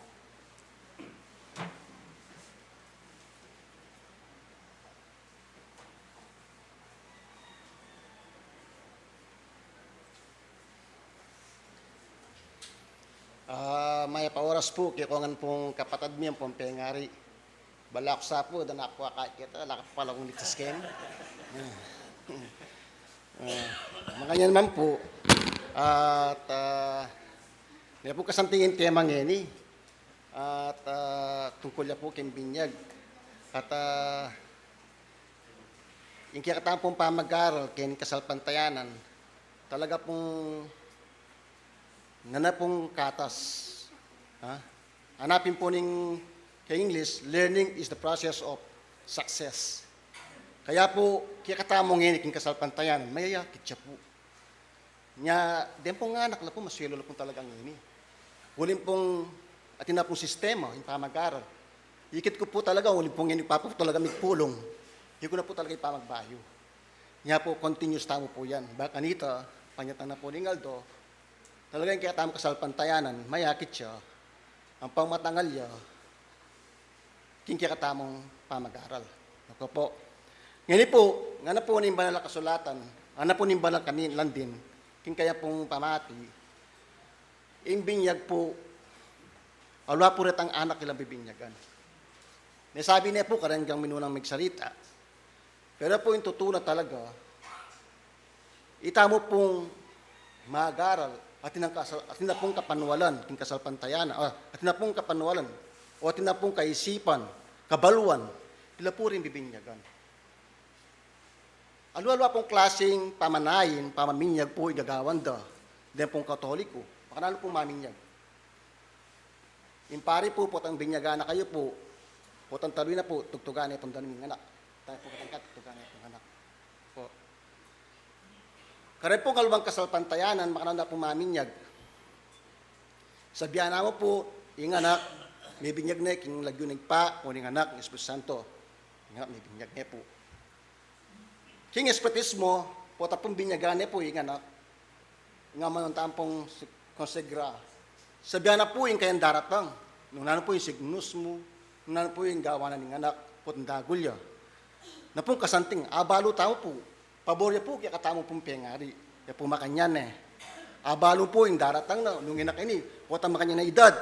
Ah, mayap a oras pu, kekongan pung kapatad mi ampong pengari. Bala ku sa pu, dana ku akakit, ala ku pala kung litis ken. Ah, makanyan man pu, at, ah, ne pu kasanting ing tema ngeni. At, ah, tungkul ya pu king binyag. At, ah, ing kekatamu pung pamag-aral keng kasalpantayanan, talaga pung ngana pung katas. Ha? Hanapin pu ning, keng English, learning is the process of success. Kaya pu, kekatamu ngeni king kasalpantayanan, mayayakit ya pu. Nya, deng pung anak la pu, maswelu la pung talagang ini. Uling pung, atin na pung sistema, ing pamag-aral. Ikit ku pu talaga, uling pung ini pa pu talaga migpulung. Di ku na pu talaga ipamagbayu. Nya pu, continuous tamu pu yan. Bang kanita, panyatang na pu ning aldo, talaga ing kekatamung kasalpantayanan, mayakit ya. Ampang matangal ya, king kekatamung pamag-aral. Oke pu. Ngeni pu, ngana pu ning banal a kasulatan, ngana pu ning banal a landin, king kaya pung pamati, ing binyag pu, alwa pu retang anak ilang bibinyagan. Ne sabi ne pu, kareng minunang migsarita, pero pu ing tutu na talaga, itamu pung mag-aral, atin nang kasal-, atin na pung kapanwalan, king kasalpantayanan, ah, atin na pung kapanwalan, o atin na pung kaisipan, kabaluan, ila pu ring bibinyagan. Alu-alwa pung klasing pamanain, pamaminyag pu ing gagawan da, deng pung Katoliko, makananu pung maminyag. Ing pari pu, potang binyagan na kayu pu, potang talu na pu, tugtugan ne pung danum ing anak. Tamu pu katangka, tugtugan ne pung anak. Pu. Kareng pung alwang kasalpantayanan, makananu da pung maminyag. Sabian na mu pu, ing anak, mibinyag ne king lagyu ning Ibpa, o ning Anak, ning Espiritu Santo. Ing anak, mibinyag ne pu. King Espiritismo, pota pung binyagan ne pu ing anak, ing amanung tampung si-, konsegra. Sabian na pu ing kayang daratang, nung nanu pu ing signus mu, nung nanu pu ing gawan na ning anak, potang dagul ya. Na pung kasanting, abalu tamu pu, pabor ya pu kekatamu pung pengari, ya pu makanyan ne. Abalu pu ing daratang na, nung ing anak ini, potang makanyan a edad,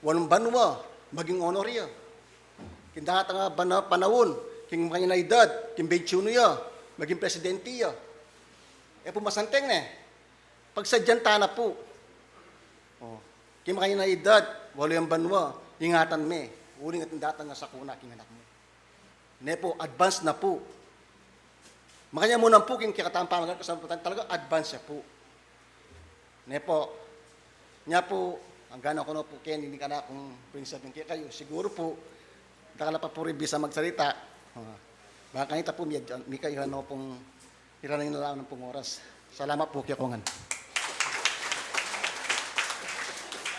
walung banua, maging honor ya. King datang a bana-, panaun, king makanyan a edad, king bentiunu ya, maging presidente ya. E pu masanting ne. Pagsadyan ta na pu. O, king makanyan a edad, walu yang banua, ingatan me. Uling atin datang a sakuna king anak mu. Ne pu, advance na pu. Makanya mu na pu, king kekatamung pamag-aral kasalpantayanan, talaga advance ya pu. Ne pu, nya pu, angganan ku no pu keni, ini kanakung pwing sabyan kekayu. Siguru pu, dakal pa pu ring bisa magsarita. Ah, bang kanita pu, mi-, mika ira no pung, ira no ing lalam nang pung oras. Salamat pu, kekongan.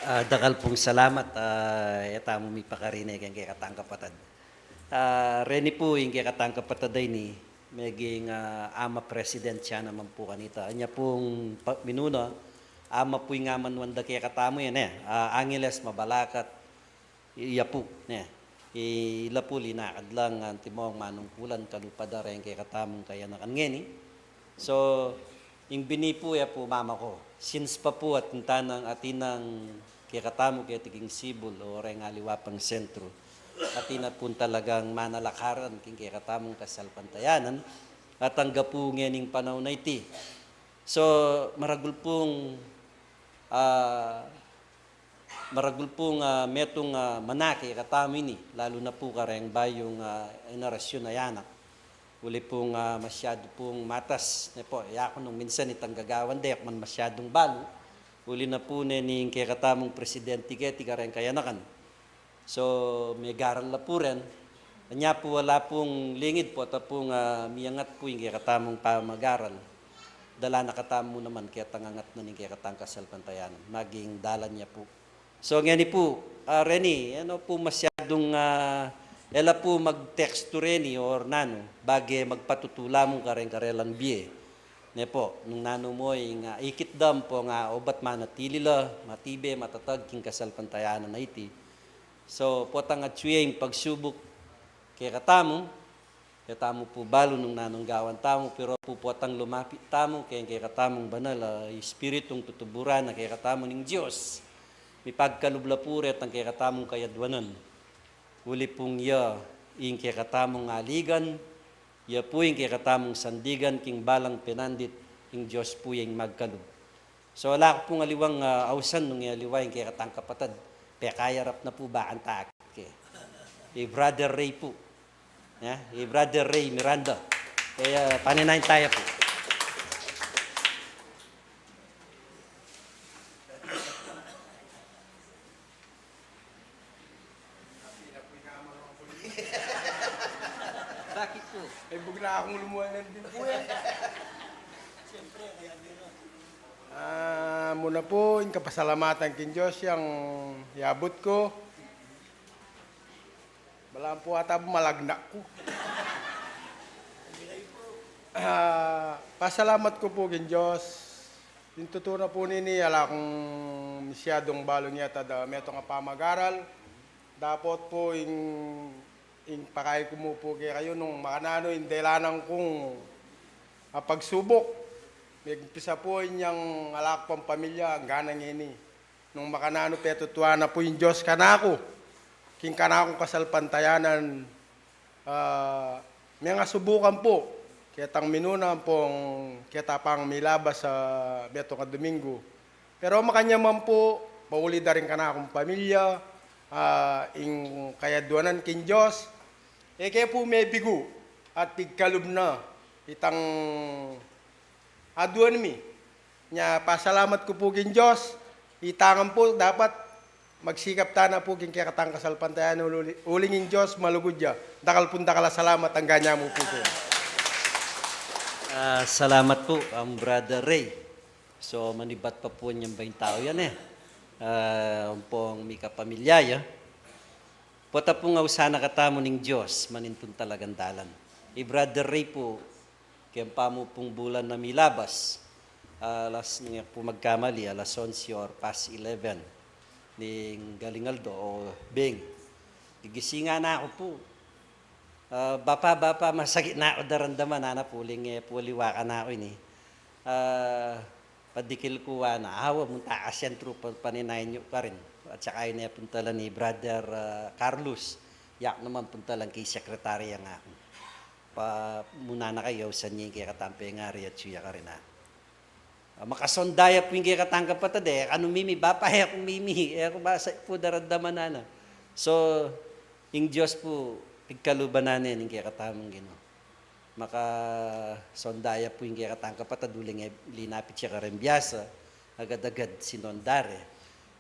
Ah, dakal pung salamat, ah, e tamu mipakarine keng kekatang kapatad. Ah, reni pu ing kekatang kapatad a ini, meging, ah, ama president ya naman pu kanita. Anya pung pa-, minuna, ama pu ing amanuan da kekatamu yan, e. Ah, Angeles Mabalacat, i-, iya pu, ne. I-, ila pu linakad lang, antimong manungkulan, kalupa da reng kekatamung kayanakan ngeni. So, ing bini pu, e pu mama ku. Since pa pu atin tanang, atin nang kekatamu keti king sibul o reng aliwa pang sentru. Atin na pung talagang manalakaran king kekatamung kasalpantayanan. At angga pu ngening panaun a iti. So, maragul pung, ah, maragul pung, ah, metung, ah, manaki kekatamu ini, lalu na pu kareng bayung, ah, henerasyun a anak. Uli pung, ah, masyadu pung matas, ne pu, e ku nung minsan itang gagawan de, e ku man masyadung balu. Uli na pu ne ning kekatamung presidente keti kareng kayanakan. So, megaral la pu ren, Anya pu, ala pung lingid pota pung, ah, miyangat pu ing kekatamung pamagaral. Dala na katamu naman ketang angat na ning kekatang kasalpantayanan. Maging dalan ya pu. So, ngeni pu, ah, reni, e no pu masyadung, ah, e la pu mag-text to reni or nanu, bage magpatutu la mu kareng karelang bie. Ne pu, nung nanu mu ing, ah, ikit da pu nga obat manatili la, matibe, matatag, king kasalpantayanan a iti. So, potang atyu ya ing pagsubuk kekatamu, ketamu pu balu nung nanung gawan tamu, pero pu potang lumapit tamu keng kekatamung banal a Espiritung tutuburan na kekatamu ning Dios. Mipagkalub la pu retang kekatamung kayadwanan. Uli pung ya ing kekatamung aligan, ya pu ing kekatamung sandigan king balang penandit, ing Dios pu ya ing magkalub. So, ala ku pung aliwang, ah, ausan nung e aliwa ing kekatang kapatad. Pekayarap na pu, bakanta akit ke. I Brother Ray pu. Ya, i Brother Ray Miranda. Kaya, paninayan taya pu. Bakit pu? Ay, bugla akong lumuwanan din pu e. Ah, muna pu, ing kapasalamatan king Dios yang yabut ku. Balamu pu ata pu malagnak ku. Ah, pasalamat ku pu king Dios. Ing tutu na pu nini, ala kung misyadung balu ngetan da metung a pamagaral. Dapot pu ing, ing pakay ku mu pu kekayu nung makananu ing delanan kung, ah, pagsubuk. Megpisa pu inyang ala ku pang pamilya anggang ngeni. Nung makananu petutuan na pu ing Dios kanaku, king kanakung kasalpantayanan, ah, mengasubukan pu ketang minuna ampong keta pang milabas a metung a Domingo. Pero makanyan man pu, pauli da ring kanakung pamilya, ah, ing kayadwanan king Dios, e ke pu mebigu at pigkalub na itang aduan mi. Nya, pasalamat ku pu king Dios, itangan pu dapat magsikap tana pu king kekatang kasalpantayanan, uli, uling ing Dios malugud ya. Dakal pung dakal a salamat, anggang nya mu pu pu. Ah, salamat pu, ang Brother Ray. So, manibat pa pu inyang baing tau yan e. Ah, ampong mikapamilya ya. Pota pung ausan na katamu ning Dios, manintun talagang dalan. I Brother Ray pu, keng pamu pung bulan a milabas, alas, nung e ku pu magkamali, alas onse or past eleven ning galing aldo o beng. Gigisingan na ku pu. Ah, "Bapa, Bapa, masakit na ku daramdaman," ana pu, uling e pu aliwa kanaku ini. Ah, padikil ku, ana, "Awa, munta ka sentro, pa, paninayan yu karin." At saka ine puntalan ni Brother, ah, Carlos, yak naman puntalan keng sekretarya ngeni. Pa, muna na kayu, ausan ye ing kekatang pengari at atyu ya karin, a. Ah, makasonda ya pu ing kekatang kapatad e. "E ka nu mimi, Bapa, e ku mimi. E ku basa pu daramdaman," ana. So, ing Dios pu, pigkaluban na ne ning kekatamung Ginu. Makasonda ya pu ing kekatang kapatad, uling e linapit ya kareng biasa, agad-agad sinonda re.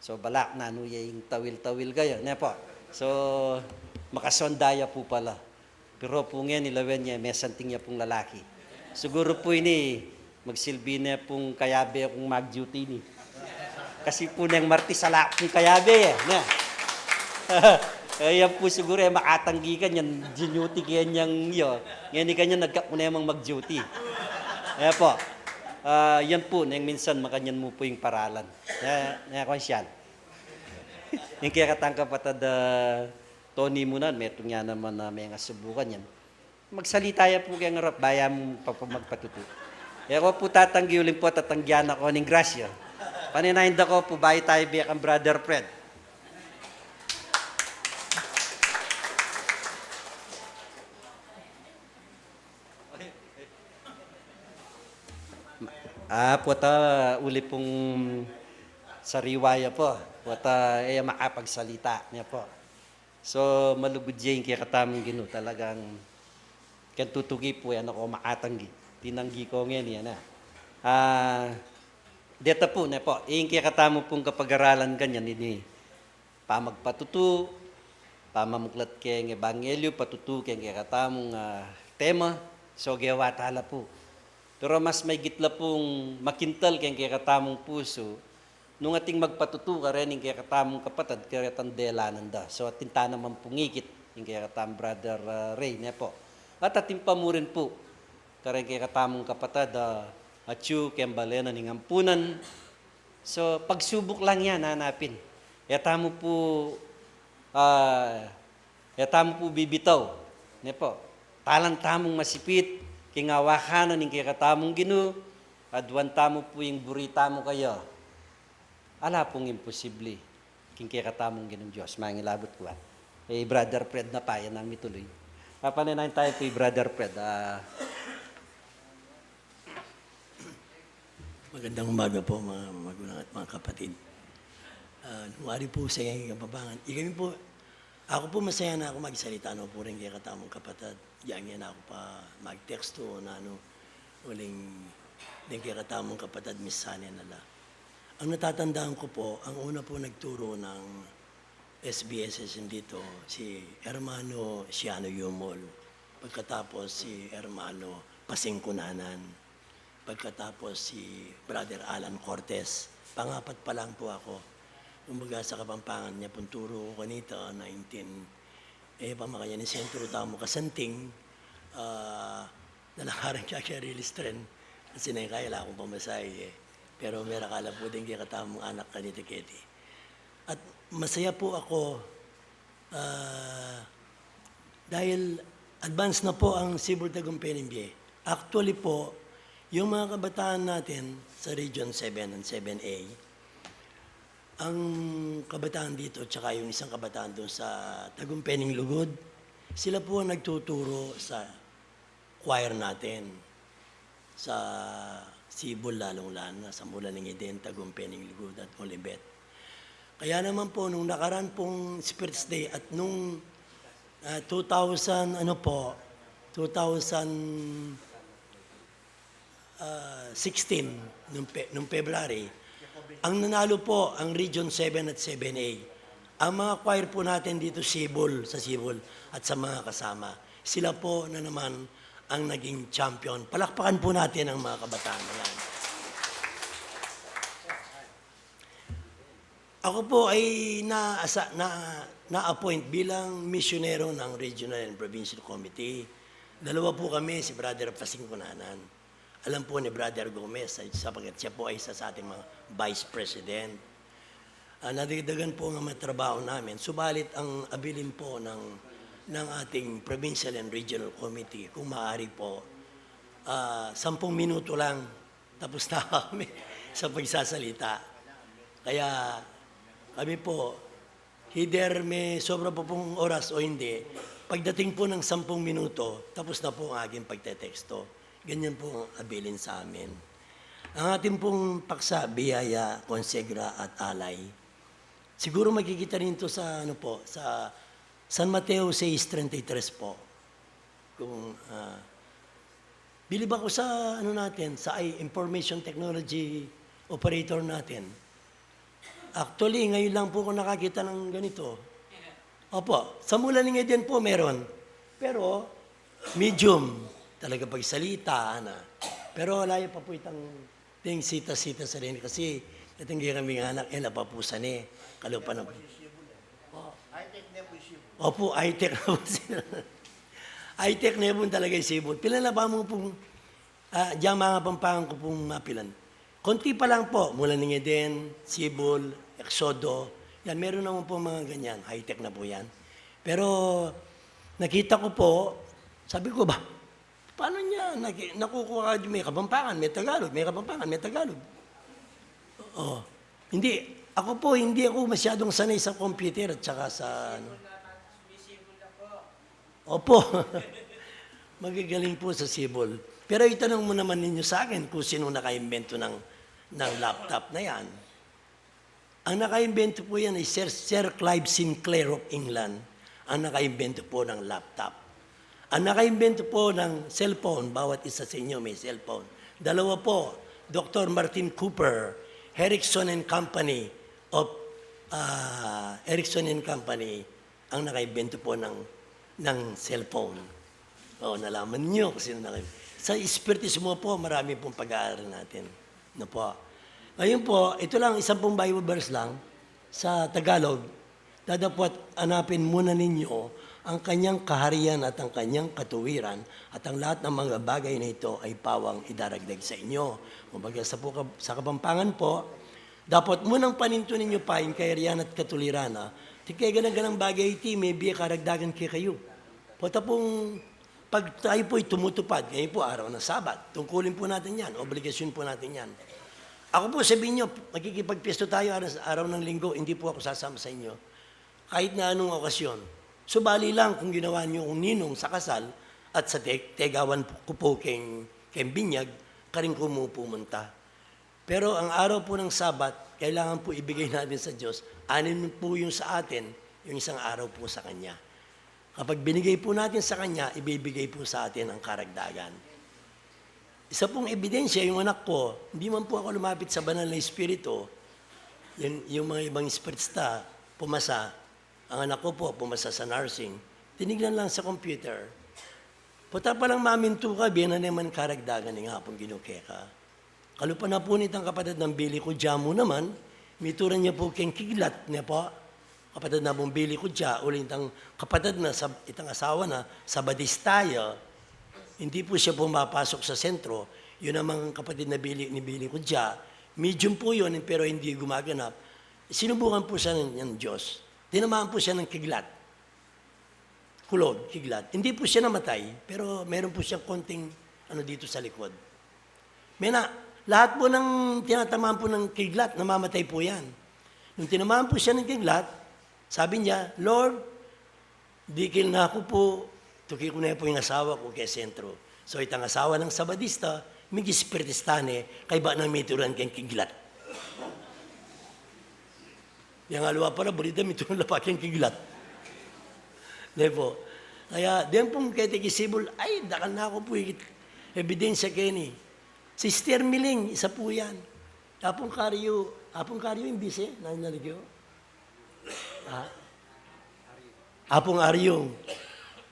So, balak nanu ya ing tawil-tawil kaya, ne pu? So, makasonda ya pu pala. Pero pu ngeni lawen ye, mesanting ya pung lalaki. Siguru pu ini, magsilbi ne pung kayabe kung mag-duty ini. Kasi pu neng Martes ala pung kayabe e, ne? E, yan pu siguru e makatanggi kanyan, dinuty kanyan, yo. Ngeni kanyan, nagkak ku ne mang mag-duty. E pu. Ah, yan pu, neng minsan makanyan mu pu ing paralan. Ne, ne, kung siyan. Ing kekatang kapatad, ah, Tony mu nan, metung ya naman a mengasubukan yan. Magsalita ya pu keng arap, bayu mu pa, pa magpatutu. E ku pu tatanggi uling pu tatanggian na ku ning grasya. Paninayan da ku pu, bayu tayu bie kang Brother Fred. Ah, pota uli pung sariwa ya pu. Pota e ya makapagsalita, ne pu. So, malugud ya ing kekatamung Ginu, talagang keng tutuki pu, e na ku makatanggi. Tinanggi ku ngeni, ana. Ah, deta pu, ne pu, ing kekatamu pung kapagaralan kanyan ini, pamagpatutu, pamamuklat keng Ebanghelyu, patutu keng kekatamung, ah, tema, so gewa tala pu. Pero mas maigit la pung makintal keng kekatamung pusu, nung ating magpatutu kareng kekatamung kapatad, karetang delanan da. So, atin ta naman pung ikit, ing kekatamung Brother, ah, Ray, ne pu. At atin pa mu rin pu, kareng kekatamung kapatad, ah, atyu keng balen na ning ampunan. So, pagsubuk lang yan, hanapin. E tamu pu, ah, e tamu pu bibitaw. Ne pu, talan tamung masipit, king awakan na ning kekatamung Ginu, aduan tamu pu ing buri tamu kaya. Ala pung imposible king kekatamung Ginung Dios. Mangilabut ku, ah. Eh, Brother Fred na pa, yan ang mituloy. Papanenay tayo pu i Brother Fred. Ah, Magandang umaga po, mga magulang at mga kapatid. Ah, nung ari po sa inyong Kapampangan, ikami po, ako po masaya na ako magsalita, no, po rin kay katamong kapatad. Diyan yan ako pa magteksto, na ano, uling din kay katamong kapatad, misan na la. Ang natatandaan ko po, ang una po nagturo ng S B S S dito, si Hermano Siano Yumol. Pagkatapos, si Hermano Pasingkunanan. Pagkatapos, si Brother Alan Cortez. Pangapat pa lang po ako. Kumbaga, sa Kapampangan niya pong turo ko kanita, nineteen, eh, pamakanya ni Sentro Tamo Kasanting, ah, nalakaran kaya kaya rilis tren. Kasi na kaya la akong pamasahe, eh. Pero meron ka la po din kaya katamong anak kanita, Keti. At masaya po ako, ah, dahil advance na po ang Sibol Tagumpay ning Bie. Actually po, yung mga kabataan natin sa Region seven and seven A, ang kabataan dito, tsaka yung isang kabataan doon sa Tagumpay ning Lugod, sila po ang nagtuturo sa choir natin sa Sibol, lalong-lalo na sa Mula ning Eden, Tagumpay ning Lugod at Olivet. Kaya naman po, nung nakaraan pong Spirits Day at nung, ah, two thousand, ano po, two thousand, ah, sixteen, nung Fe-, nung February, ang nanalo po ang Region seven at seven A. Ang mga choir po natin dito, Sibol, sa Sibol, at sa mga kasama, sila po na naman ang naging champion. Palakpakan po natin ang mga kabataan na yan. Ako po ay na, na, na-appoint bilang misyonero ng Regional and Provincial Committee. Dalawa po kami, si Brother Pasingkunanan. Alam po ni Brother Gomez, ay, sapagkat siya po ay isa sa ating mga vice president. Ah, nadagdagan po ang mga trabaho namin. Subalit ang abilin po ng, ng ating Provincial and Regional Committee, kung maaari po, ah, sampung minuto lang, tapos na kami sa pagsasalita. Kaya kami po, either may sobra pa pong oras o hindi, pagdating po ng sampung minuto, tapos na po ang aking pagteteksto. Ganyan po ang abilin sa amin. Ang ating pong paksa, biyaya, konsegra, at alay. Siguro makikita rin ito sa, ano po, sa San Mateo six treinta y tres po. Kung, ah, bilib ako sa, ano natin, sa I-, information technology operator natin. Actually, ngayon lang po ako nakakita ng ganito. Opo, sa Mula ning Eden po meron. Pero, medium. Talaga pagsalita, ana. Pero wala yung pa po itang ting sita-sita sa rin. Kasi, itang kami nga anak, eh, napapusan eh. Kalupa na po. Opo, high-tech na po sila. High-tech na po talaga yung Sibol. Pilan na ba mo pong, ah, diyang mga Pampangan ko pong mapilan? Konti pa lang po, Mula ning Eden, Sibol, Exodo. Yan, meron naman po mga ganyan. High-tech na po yan. Pero nakita ko po, sabi ko, "Ba, paano niya naki-, nakukuha ka, may Kapampangan, may Tagalog, may Kapampangan, may Tagalog?" Oh, hindi. Ako po, hindi ako masyadong sanay sa computer at saka sa, ano. Opo. Magagaling po sa Sibol. Pero itanong mo naman ninyo sa akin kung sino nakaimbento ng, ng laptop na yan. Ang nakaimbento po yan ay Sir, Sir Clive Sinclair of England, ang nakaimbento po ng laptop. Ang nakaimbento po ng cellphone, bawat isa sa inyo may cellphone. Dalawa po, Doktor Martin Cooper, Ericsson and Company of, ah, Ericsson and Company, ang nakaimbento po ng, ng cellphone. O, nalaman niyo kung sino naka-, sa espiritismo po, marami pong pag-aaral natin. Ano po? Ngayon po, ito lang, isang pong Bible verse lang sa Tagalog. Datapwat hanapin muna ninyo ang kanyang kaharian at ang kanyang katuwiran, at ang lahat ng mga bagay na ito ay pawang idaragdag sa inyo. Kumbaga sa, po, sa Kapampangan po, dapot munang panintunan ninyo pa ing kaharian at katuliran na, ing kegana-ganang bagay iti, mebie karagdagan kekayu. Pota pong pag tayo po'y tumutupad, ngayon po, araw ng Sabat, tungkulin po natin yan, obligasyon po natin yan. Ako po, sabihin nyo, makikipagpiyesta tayo araw, araw ng Linggo, hindi po ako sasama sa inyo. Kahit na anong okasyon. Subali lang kung ginawa nyo kung ninong sa kasal at sa te-, tegawan ko po keng, keng binyag, karin ko mu pumunta. Pero ang araw po ng Sabat, kailangan po ibigay natin sa Diyos. Anin po yung sa atin, yung isang araw po sa Kanya. Kapag binigay po natin sa Kanya, ibibigay po sa atin ang karagdagan. Isa pong ebidensya, yung anak ko, hindi man po ako lumapit sa banal na espiritu, yung, yung mga ibang espiritista, pumasa, ang anak ko po, pumasa sa nursing, tinignan lang sa computer. Pota pa lang mamintu ka, bie na naman karagdagan ning Apung Ginu keka. Kalupa na po nitang kapatad nang Billy Cudya mu naman, mituran ya po keng kiglat ne po. Kapatad na pong Billy Cudya, uling itang kapatad na, sa, itang asawa na, Sabadista ya, hindi po siya pumapasok sa sentro. Yun namang kapatid na Billy, ni Billy Cudya, medium po yun, pero hindi gumaganap. Sinubukan po siya ng, ng Diyos. Tinamaan po siya ng kiglat. Kulog, kiglat. Hindi po siya namatay, pero meron po siyang konting ano dito sa likod. Mena, lahat po ng tinatamaan po ng kiglat, namamatay po yan. Nung tinamaan po siya ng kiglat, sabi niya, "Lord, dikil na ku pu, tuki ku ne pu ing asawa ku ke sentro." So, itang asawa nang Sabadista, mig-espiritista ne, kaybat nang mituran keng kiglat. Yang aliwa para, buri da, mituran la pa keng kiglat. Di po. Kaya, deng pung keti ki sibul, ay, dakal na ku pu ikit ebidensya keni. Sister Miling, isa po yan. Apung Karyo, Apung Karyo, imbis e, narinig yu? Ha? Apung Aryung.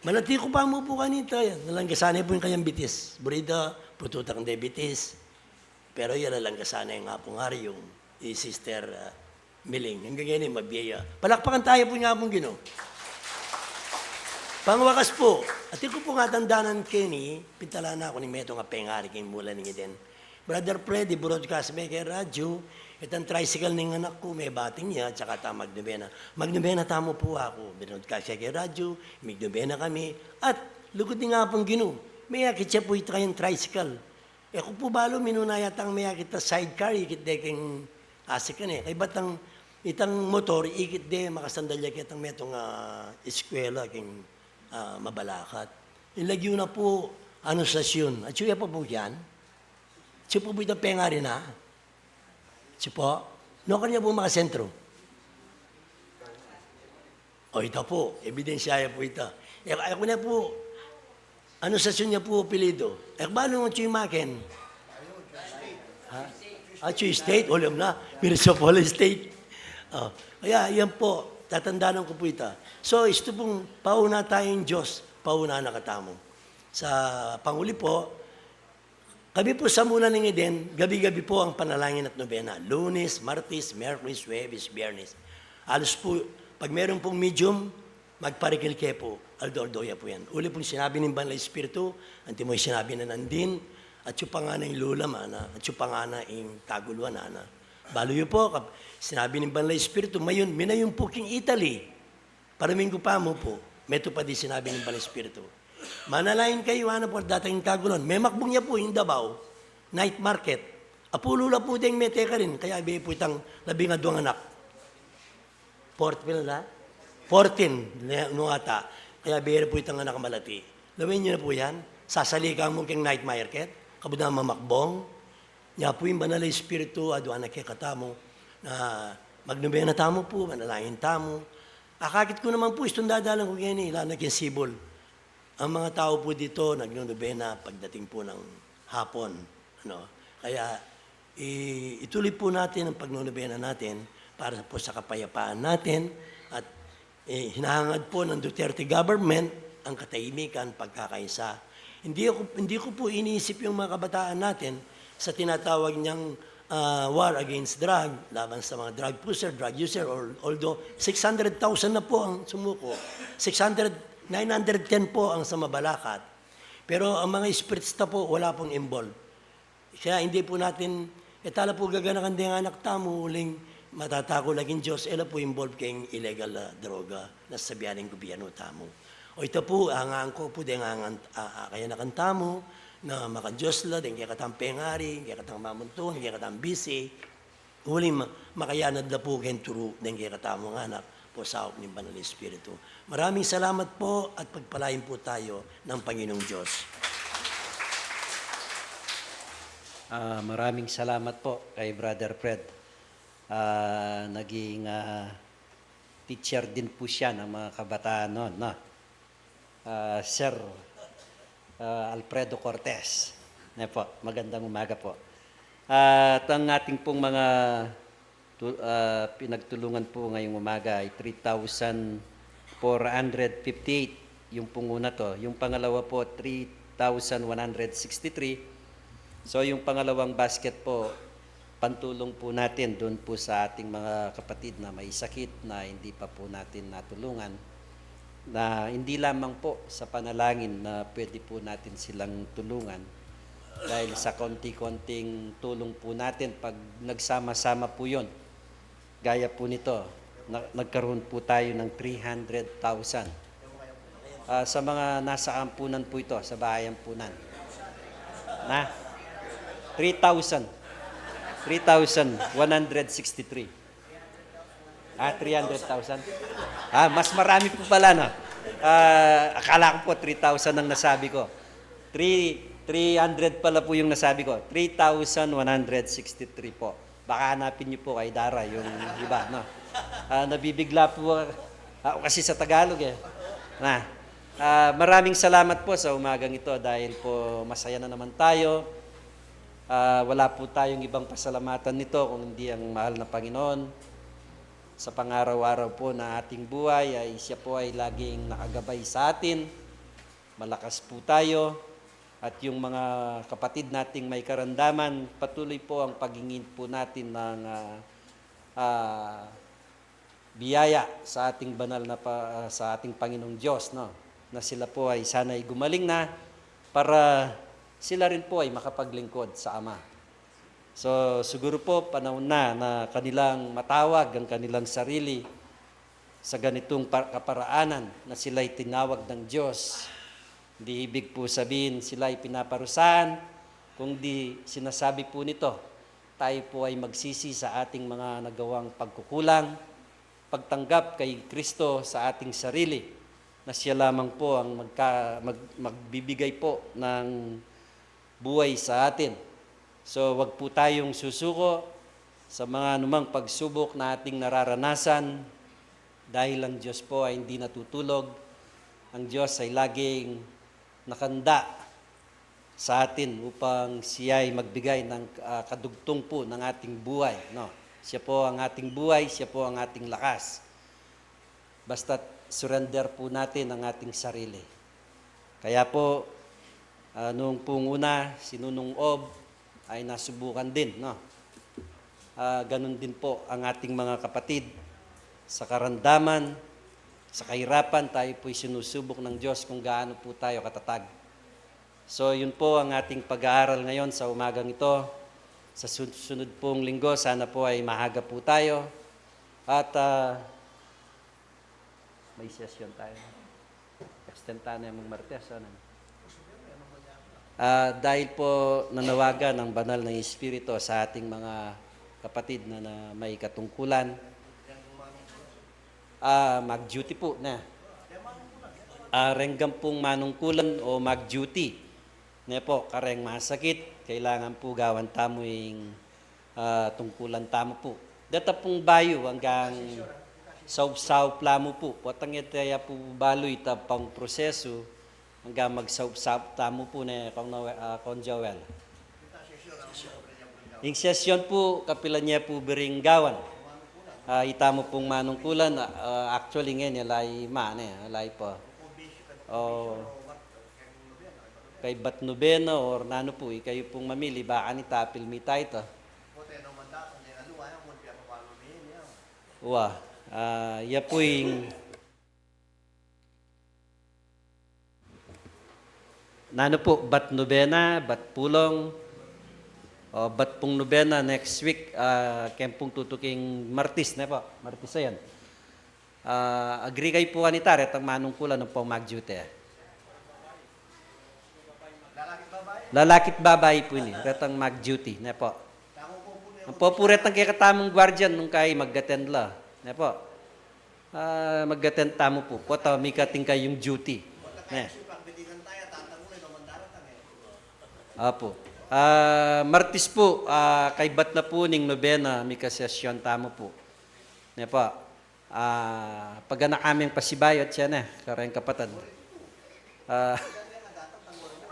Malati ku pa mu pu kanita yan. Nalanggasan ne pu ing kayang bitis. Buri da, pututak de bitis. Pero ya, nalanggasan ne ing Apung Aryung, i Sister, ah, Miling. Anggang ngeni, mabie ya. Palakpakan tayo pu ing Apung Ginu. Pangwakas pu, atin ku pung atandanan keni, pintalan na ku ning metung a pengari keng mula ning Eden. Brother Freddy, broadcast me keng radyo, itang tricycle ning anak ku, mebating ya, tsaka ta magnobena. Magnobena tamu pu, aku, broadcast ya keng radyo, mignobena kami, at lugud ning Apung Ginu, meyakit ya pu ita kayang tricycle. E ku pu balu, minuna yatang meyakit a sidecar, ikit de keng asikan e. Kaybat itang motor, ikit de makasandal ya ketang metung a eskwela keng, ah, Mabalacat. Ing lagyu na pu, Anunciacion. Atyu ya pa pu yan? Atyu pu ita pengari na? Atyu pu? Nuan ya pu makasentro? O, ita pu, ebidensya ya pu ita. E, e ku ne pu, Anunciacion ya pu apelyidu? E ku balu nung atyu makin? Ha? Atyu State, ulam na, Mirisopol State. O, kaya yan pu, tatandanan ku pu ita. So, istu pung pauna tayang Diyos, pauna na katamu. Sa panguli pu, kami pu sa mula ning Eden, gabi-gabi pu ang panalangin at nobena. Lunes, Martes, Miyerkules, Huwebes, Biyernes. Halos pu, pag meron pung medium, magparikil ke pu, aldo-aldo ya pu yan. Uli pung sinabi ning Banal a Espiritu, antimo ing sinabi na nandin, atyu pa ngana ing lula, mana, atyu pa ngana ing kaguluan, ana. Balu yu pu, kap-, sinabi ning Banal a Espiritu, mayun, minayun pu king Italy. Paraminggu pa mu pu, metupad ing sinabi ning Banal a Espiritu. Manalangin kayu, ana, pu, datang ing kaguluan. Memakbung ya pu ing Davao, night market. Apu lula pu deng mete karin, kaya bie pu itang labing aduang anak. Fourteen la? Fourteen, ne, nung ata. Kaya bie pu itang anak malati. Lawen yu na pu yan. Sasali ka mu keng night market. Kabud na mamakbung. Nya pu ing Banal a Espiritu, aduan na kekatamu, na magnobena tamu pu, manalangin tamu. Akakit ku naman pu, istong dadalan ku ngeni, lalo na keng sibul. Ang mga tao pu dito, nagnonobena pagdating pu ng hapon. Ano? Kaya, i-, ituloy pu natin ang pagnonobena natin para pu sa kapayapaan natin at Eh, hinahangad po ng Duterte government ang katahimikan, pagkakaisa. Hindi ako, hindi ko po iniisip yung mga kabataan natin sa tinatawag niyang, ah, war against drug, laban sa mga drug pusher, drug user, or, although six hundred thousand na po ang sumuko, six hundred, nine hundred ten po ang sa Mabalacat. Pero ang mga spiritista po, wala pong involved. Kaya hindi po natin, e tala po gaganakan deng anak tamu, uling matatako la king Dios, e la po involved keng illegal, ah, droga na sasabian ning gobyerno tamu. O ita po, angan ko po deng angan, ah, ah, kayanakan tamu, na makaDios la, deng kekatang pengari, kekatang mamuntung, kekatang bisi, uling ma-, makayanad la po keng turu deng kekatamung anak, po saup ning Banal Espiritu. Maraming salamat po at pagpalain po tayo ng Panginoong Diyos. Ah, maraming salamat po kay Brother Fred. Ah, naging, ah, teacher din po siya ng mga kabataan noon, no? Ah, Sir, ah, Alfredo Cortez. Ne po, magandang umaga po. Ah, at ang ating pong mga tu-, ah, pinagtulungan po ngayong umaga ay three thousand four hundred fifty-eight. Yung pong una to. Yung pangalawa po, three thousand one hundred sixty-three. So, yung pangalawang basket po, pantulong po natin doon po sa ating mga kapatid na may sakit na hindi pa po natin natulungan, na hindi lamang po sa panalangin na pwede po natin silang tulungan, dahil sa konti-konting tulong po natin, pag nagsama-sama po yun, gaya po nito, na-, nagkaroon po tayo ng three hundred thousand. Ah, sa mga nasa ampunan po ito, sa bahay ampunan. Na? Three thousand. Three thousand one hundred sixty-three. Ah, three hundred thousand? Ah, mas marami po pala, no? Ah, akala ko po three thousand ang nasabi ko. Three, three hundred pala po yung nasabi ko. Three thousand one hundred sixty-three po. Baka hanapin niyo po kay Dara yung iba, no? Ah, nabibigla po ako kasi sa Tagalog, eh. Na, ah, maraming salamat po sa umagang ito dahil po masaya na naman tayo. Ah, wala po tayong ibang pasalamatan nito kung hindi ang mahal na Panginoon. Sa pangaraw-araw po na ating buhay ay siya po ay laging nakagabay sa atin. Malakas po tayo at yung mga kapatid nating may karamdaman, patuloy po ang pag-iingat po natin ng, ah, ah, biyaya sa ating banal na pa-, ah, sa ating Panginoong Diyos, no? Na sila po ay sana'y gumaling na para sila rin po ay makapaglingkod sa Ama. So, siguro po, panahon na na kanilang matawag ang kanilang sarili sa ganitong pa-, kaparaanan na sila'y tinawag ng Diyos. Hindi ibig po sabihin sila'y pinaparusahan, kundi sinasabi po nito, tayo po ay magsisi sa ating mga nagawang pagkukulang, pagtanggap kay Kristo sa ating sarili, na siya lamang po ang magka-, mag-, magbibigay po ng buhay sa atin. So, wag po tayong susuko sa mga anumang pagsubok na ating nararanasan, dahil ang Diyos po ay hindi natutulog. Ang Diyos ay laging nakahanda sa atin upang siya ay magbigay ng, ah, kadugtong po ng ating buhay, no? Siya po ang ating buhay, siya po ang ating lakas. Basta't surrender po natin ang ating sarili. Kaya po, ah, noong pong una, si Nunong Ob ay nasubukan din, no? Ah, ganun din po ang ating mga kapatid. Sa karamdaman, sa kahirapan, tayo po'y sinusubok ng Diyos kung gaano po tayo katatag. So, yun po ang ating pag-aaral ngayon sa umagang ito. Sa sun-, sunod pong linggo, sana po ay mahaga po tayo. At, ah, may session tayo. Extend tayo na yung Martes, ano? Ah, dahil po nanawagan ang banal na Espiritu sa ating mga kapatid na, na may katungkulan, ah, mag-duty po na. Ah, renggang pong manungkulan o mag-duty. Ne po, kareng masakit, kailangan po gawan tamu ing, ah, tungkulan tamu po. Deta pong bayu hanggang saup-saup la mu po. Potang ita ya po balu ita pang prosesu, hanggang magsaup-saup tamu po ne, Kong Noe-, ah, Kong Joel. Ing sesyon po, kapilan ya po biring gawan. Ah, itamu pung manungkulan, ah, actually, ngeni, ala i ma, ne, ala i pa. O, kaybat nobena or nanu pu, ikayu pung mamili, ba kanita, pilmi taya ita. Wa, ah, ya pu ing Nanu pu, bat nobena, bat pulung, o bat pung nobena next week, ah, keng pung tutuking Martis, ne pu? Martis yan. Ah, agree kayu pu kanita, retang manungkulan, ampo mag-duty. Lalakit babai pu ini, retang mag-duty, ne pu? Ampo pu retang kekatamung guardian, nung kayi mag-attend la, ne pu? Ah, mag-attend tamu pu. Pota mika atin kayung duty. Ne. Apu. Ah, Martis pu, ah, kaybat na pu ning nobena, mika sesyon tamu pu. Ne pu. Ah, pagana kaming pasibayu at siya ne, kareng kapatad. Ah,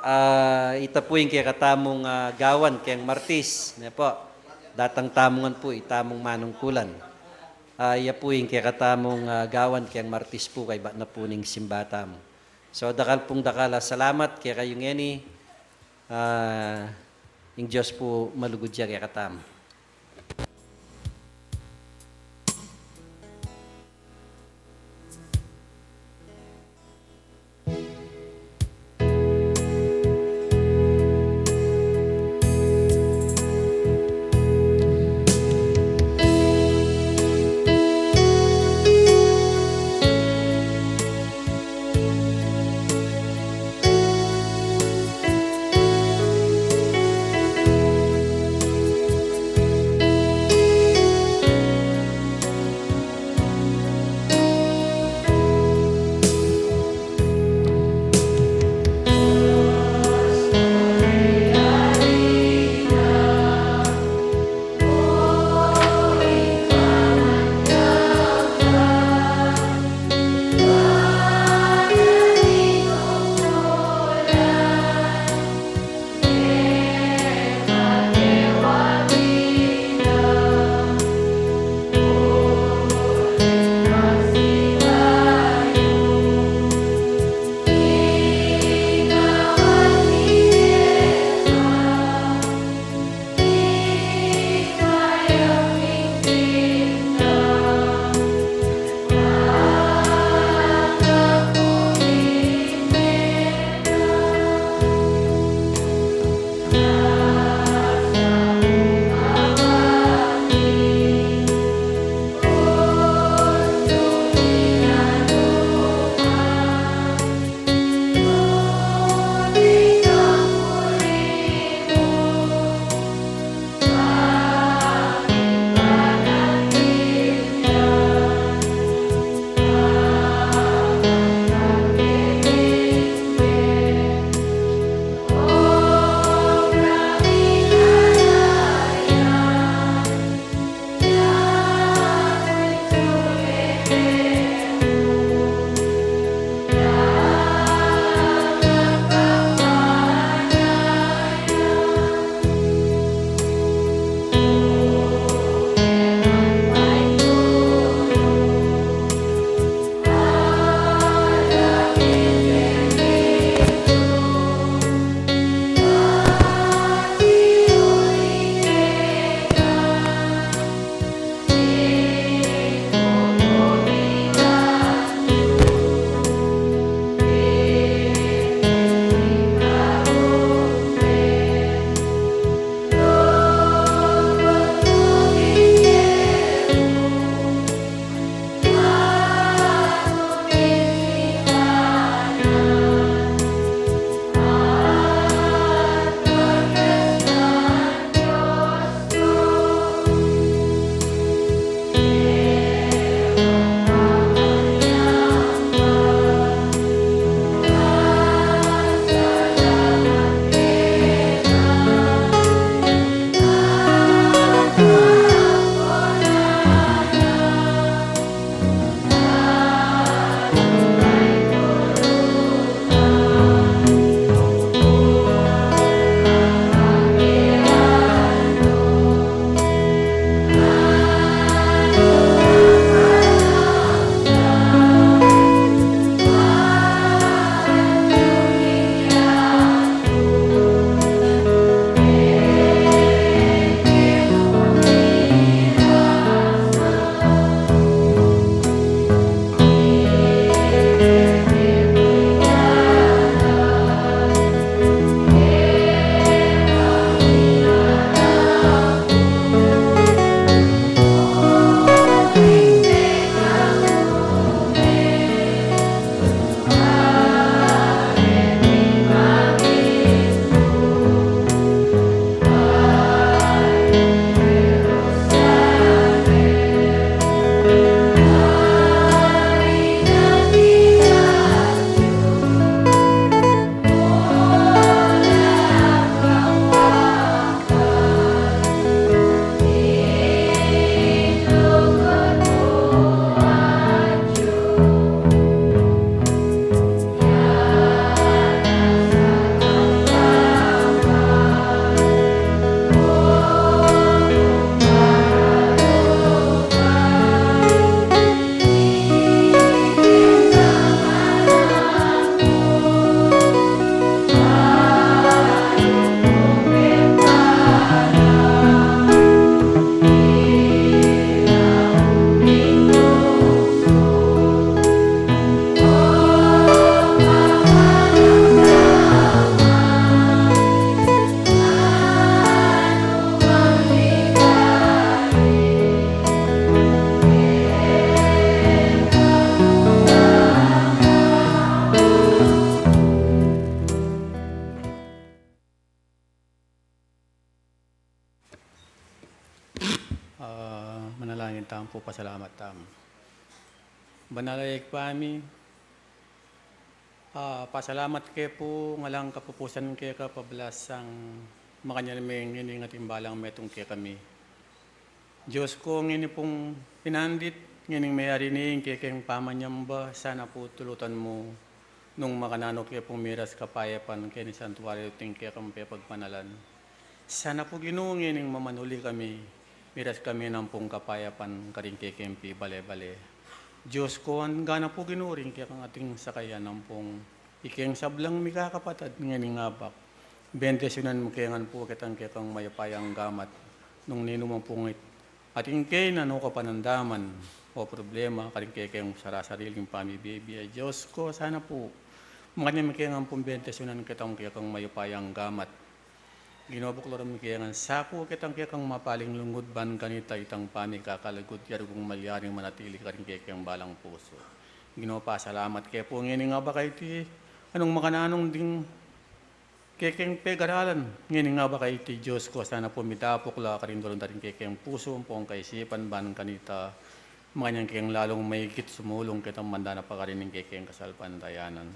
ah, ita pu ing kekatamung, ah, gawan keng Martis, ne pu. Datang tamu ngan pu, itamung manungkulan. Ah, iya pu ing kekatamung, ah, gawan keng Martis pu, kaybat na pu ning simba tamu. So, dakal pung dakal a salamat kekayu ngeni, ah, ing Dios pu malugud ya kekatamu. Pu, pasalamat tamu. Banal a Ibpa mi, ah, pasalamat ke pu, alang kapupusan keka, pablasang makanyan me ngeni ating balang metung kekami. Dios ko, ngeni pung pinandit, ngening meyari ne ing kekeng pamanyamba, sana pu tulutan mu nung makananu ke pung miras kapayapan keni santuaryu ning kekang pepagmanalan. Sana pu Ginu, ngening mamanuli kami, miras kami nang pung kapayapan karing kekeng pibale-bale. Dios ko, anggana pu Ginu ring kekang ating sakayan nang pung ikeng sablang mikakapatad ngening abak. Bendisyunan mu ke ngan pu ketang kekang mayupayang gamat nung ninuman pung it- ating kekeng nanu kapanandaman o problema karing kekeng sarasariling pamibie-bie. Dios ko, sana pu makanyan me ke ngan pung bendisyunan ketang kekang mayupayang gamat. Ginu, buklur mu ke ngan saku ketang kekang mapaling lungud ban kanita itang pamikakalugud, yarugung malyaring manatili karing kekeng balang pusu. Ginu, pasalamat ke pu ngening abak a iti, anung makananung ding kekeng pegaralan ngening abak a iti, Dios ko, sana pu midapuk la karing dulu da ring kekeng pusu ampong kaisipan ban kanita makanyan keng lalung maigit sumulung ketang mandana pakarin ning kekeng kasalpantayanan.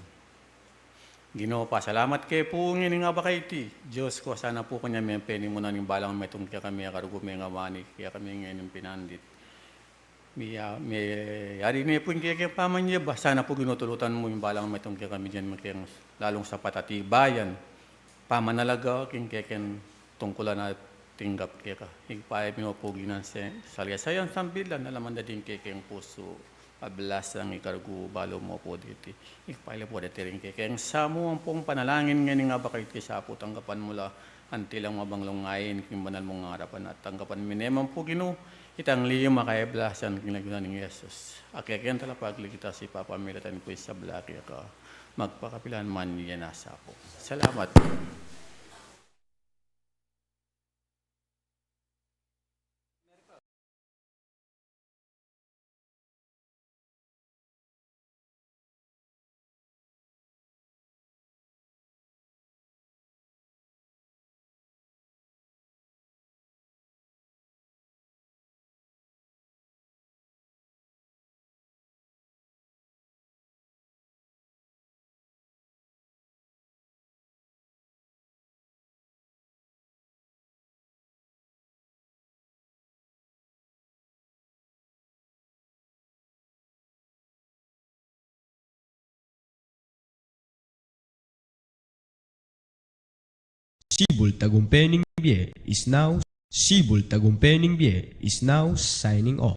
Ginu, pasalamat ke pu ngening abak a iti, Dios ko, sana pu kanyan me penimunan ing balang metung kekami a karugu meng amani kekami ngening pinandit. Mia, meyari ne pu ing kekeng pamanyamba, sana pu Ginu tulutan mu ing balang metung kekami dyan, me keng lalung sapat a tibayan, pamanalaga king kekeng tungkulan a tinggap keka. Ibpa, ibie mu pu ing salisayan sambilan, alaman da ding kekeng pusu, pablasang ikarugu balu mu pu diti. Ibpa, ila pu deti ring kekeng samu ampong panalangin ngening abak a iti, sapu tanggapan mu la, anti lang mabanglung ain king banal mung arapan at tanggapan mi ne man pu Ginu itang lima kablasan king lagyu na nang Jesus, a kekeng talapagligtas, ipapamilatan pu ing sabla keka magpakapilan man. Iti na sapu. Salamat. Sibul Tagumpe ning Bie is now, Sibul Tagumpe ning Bie is now signing off.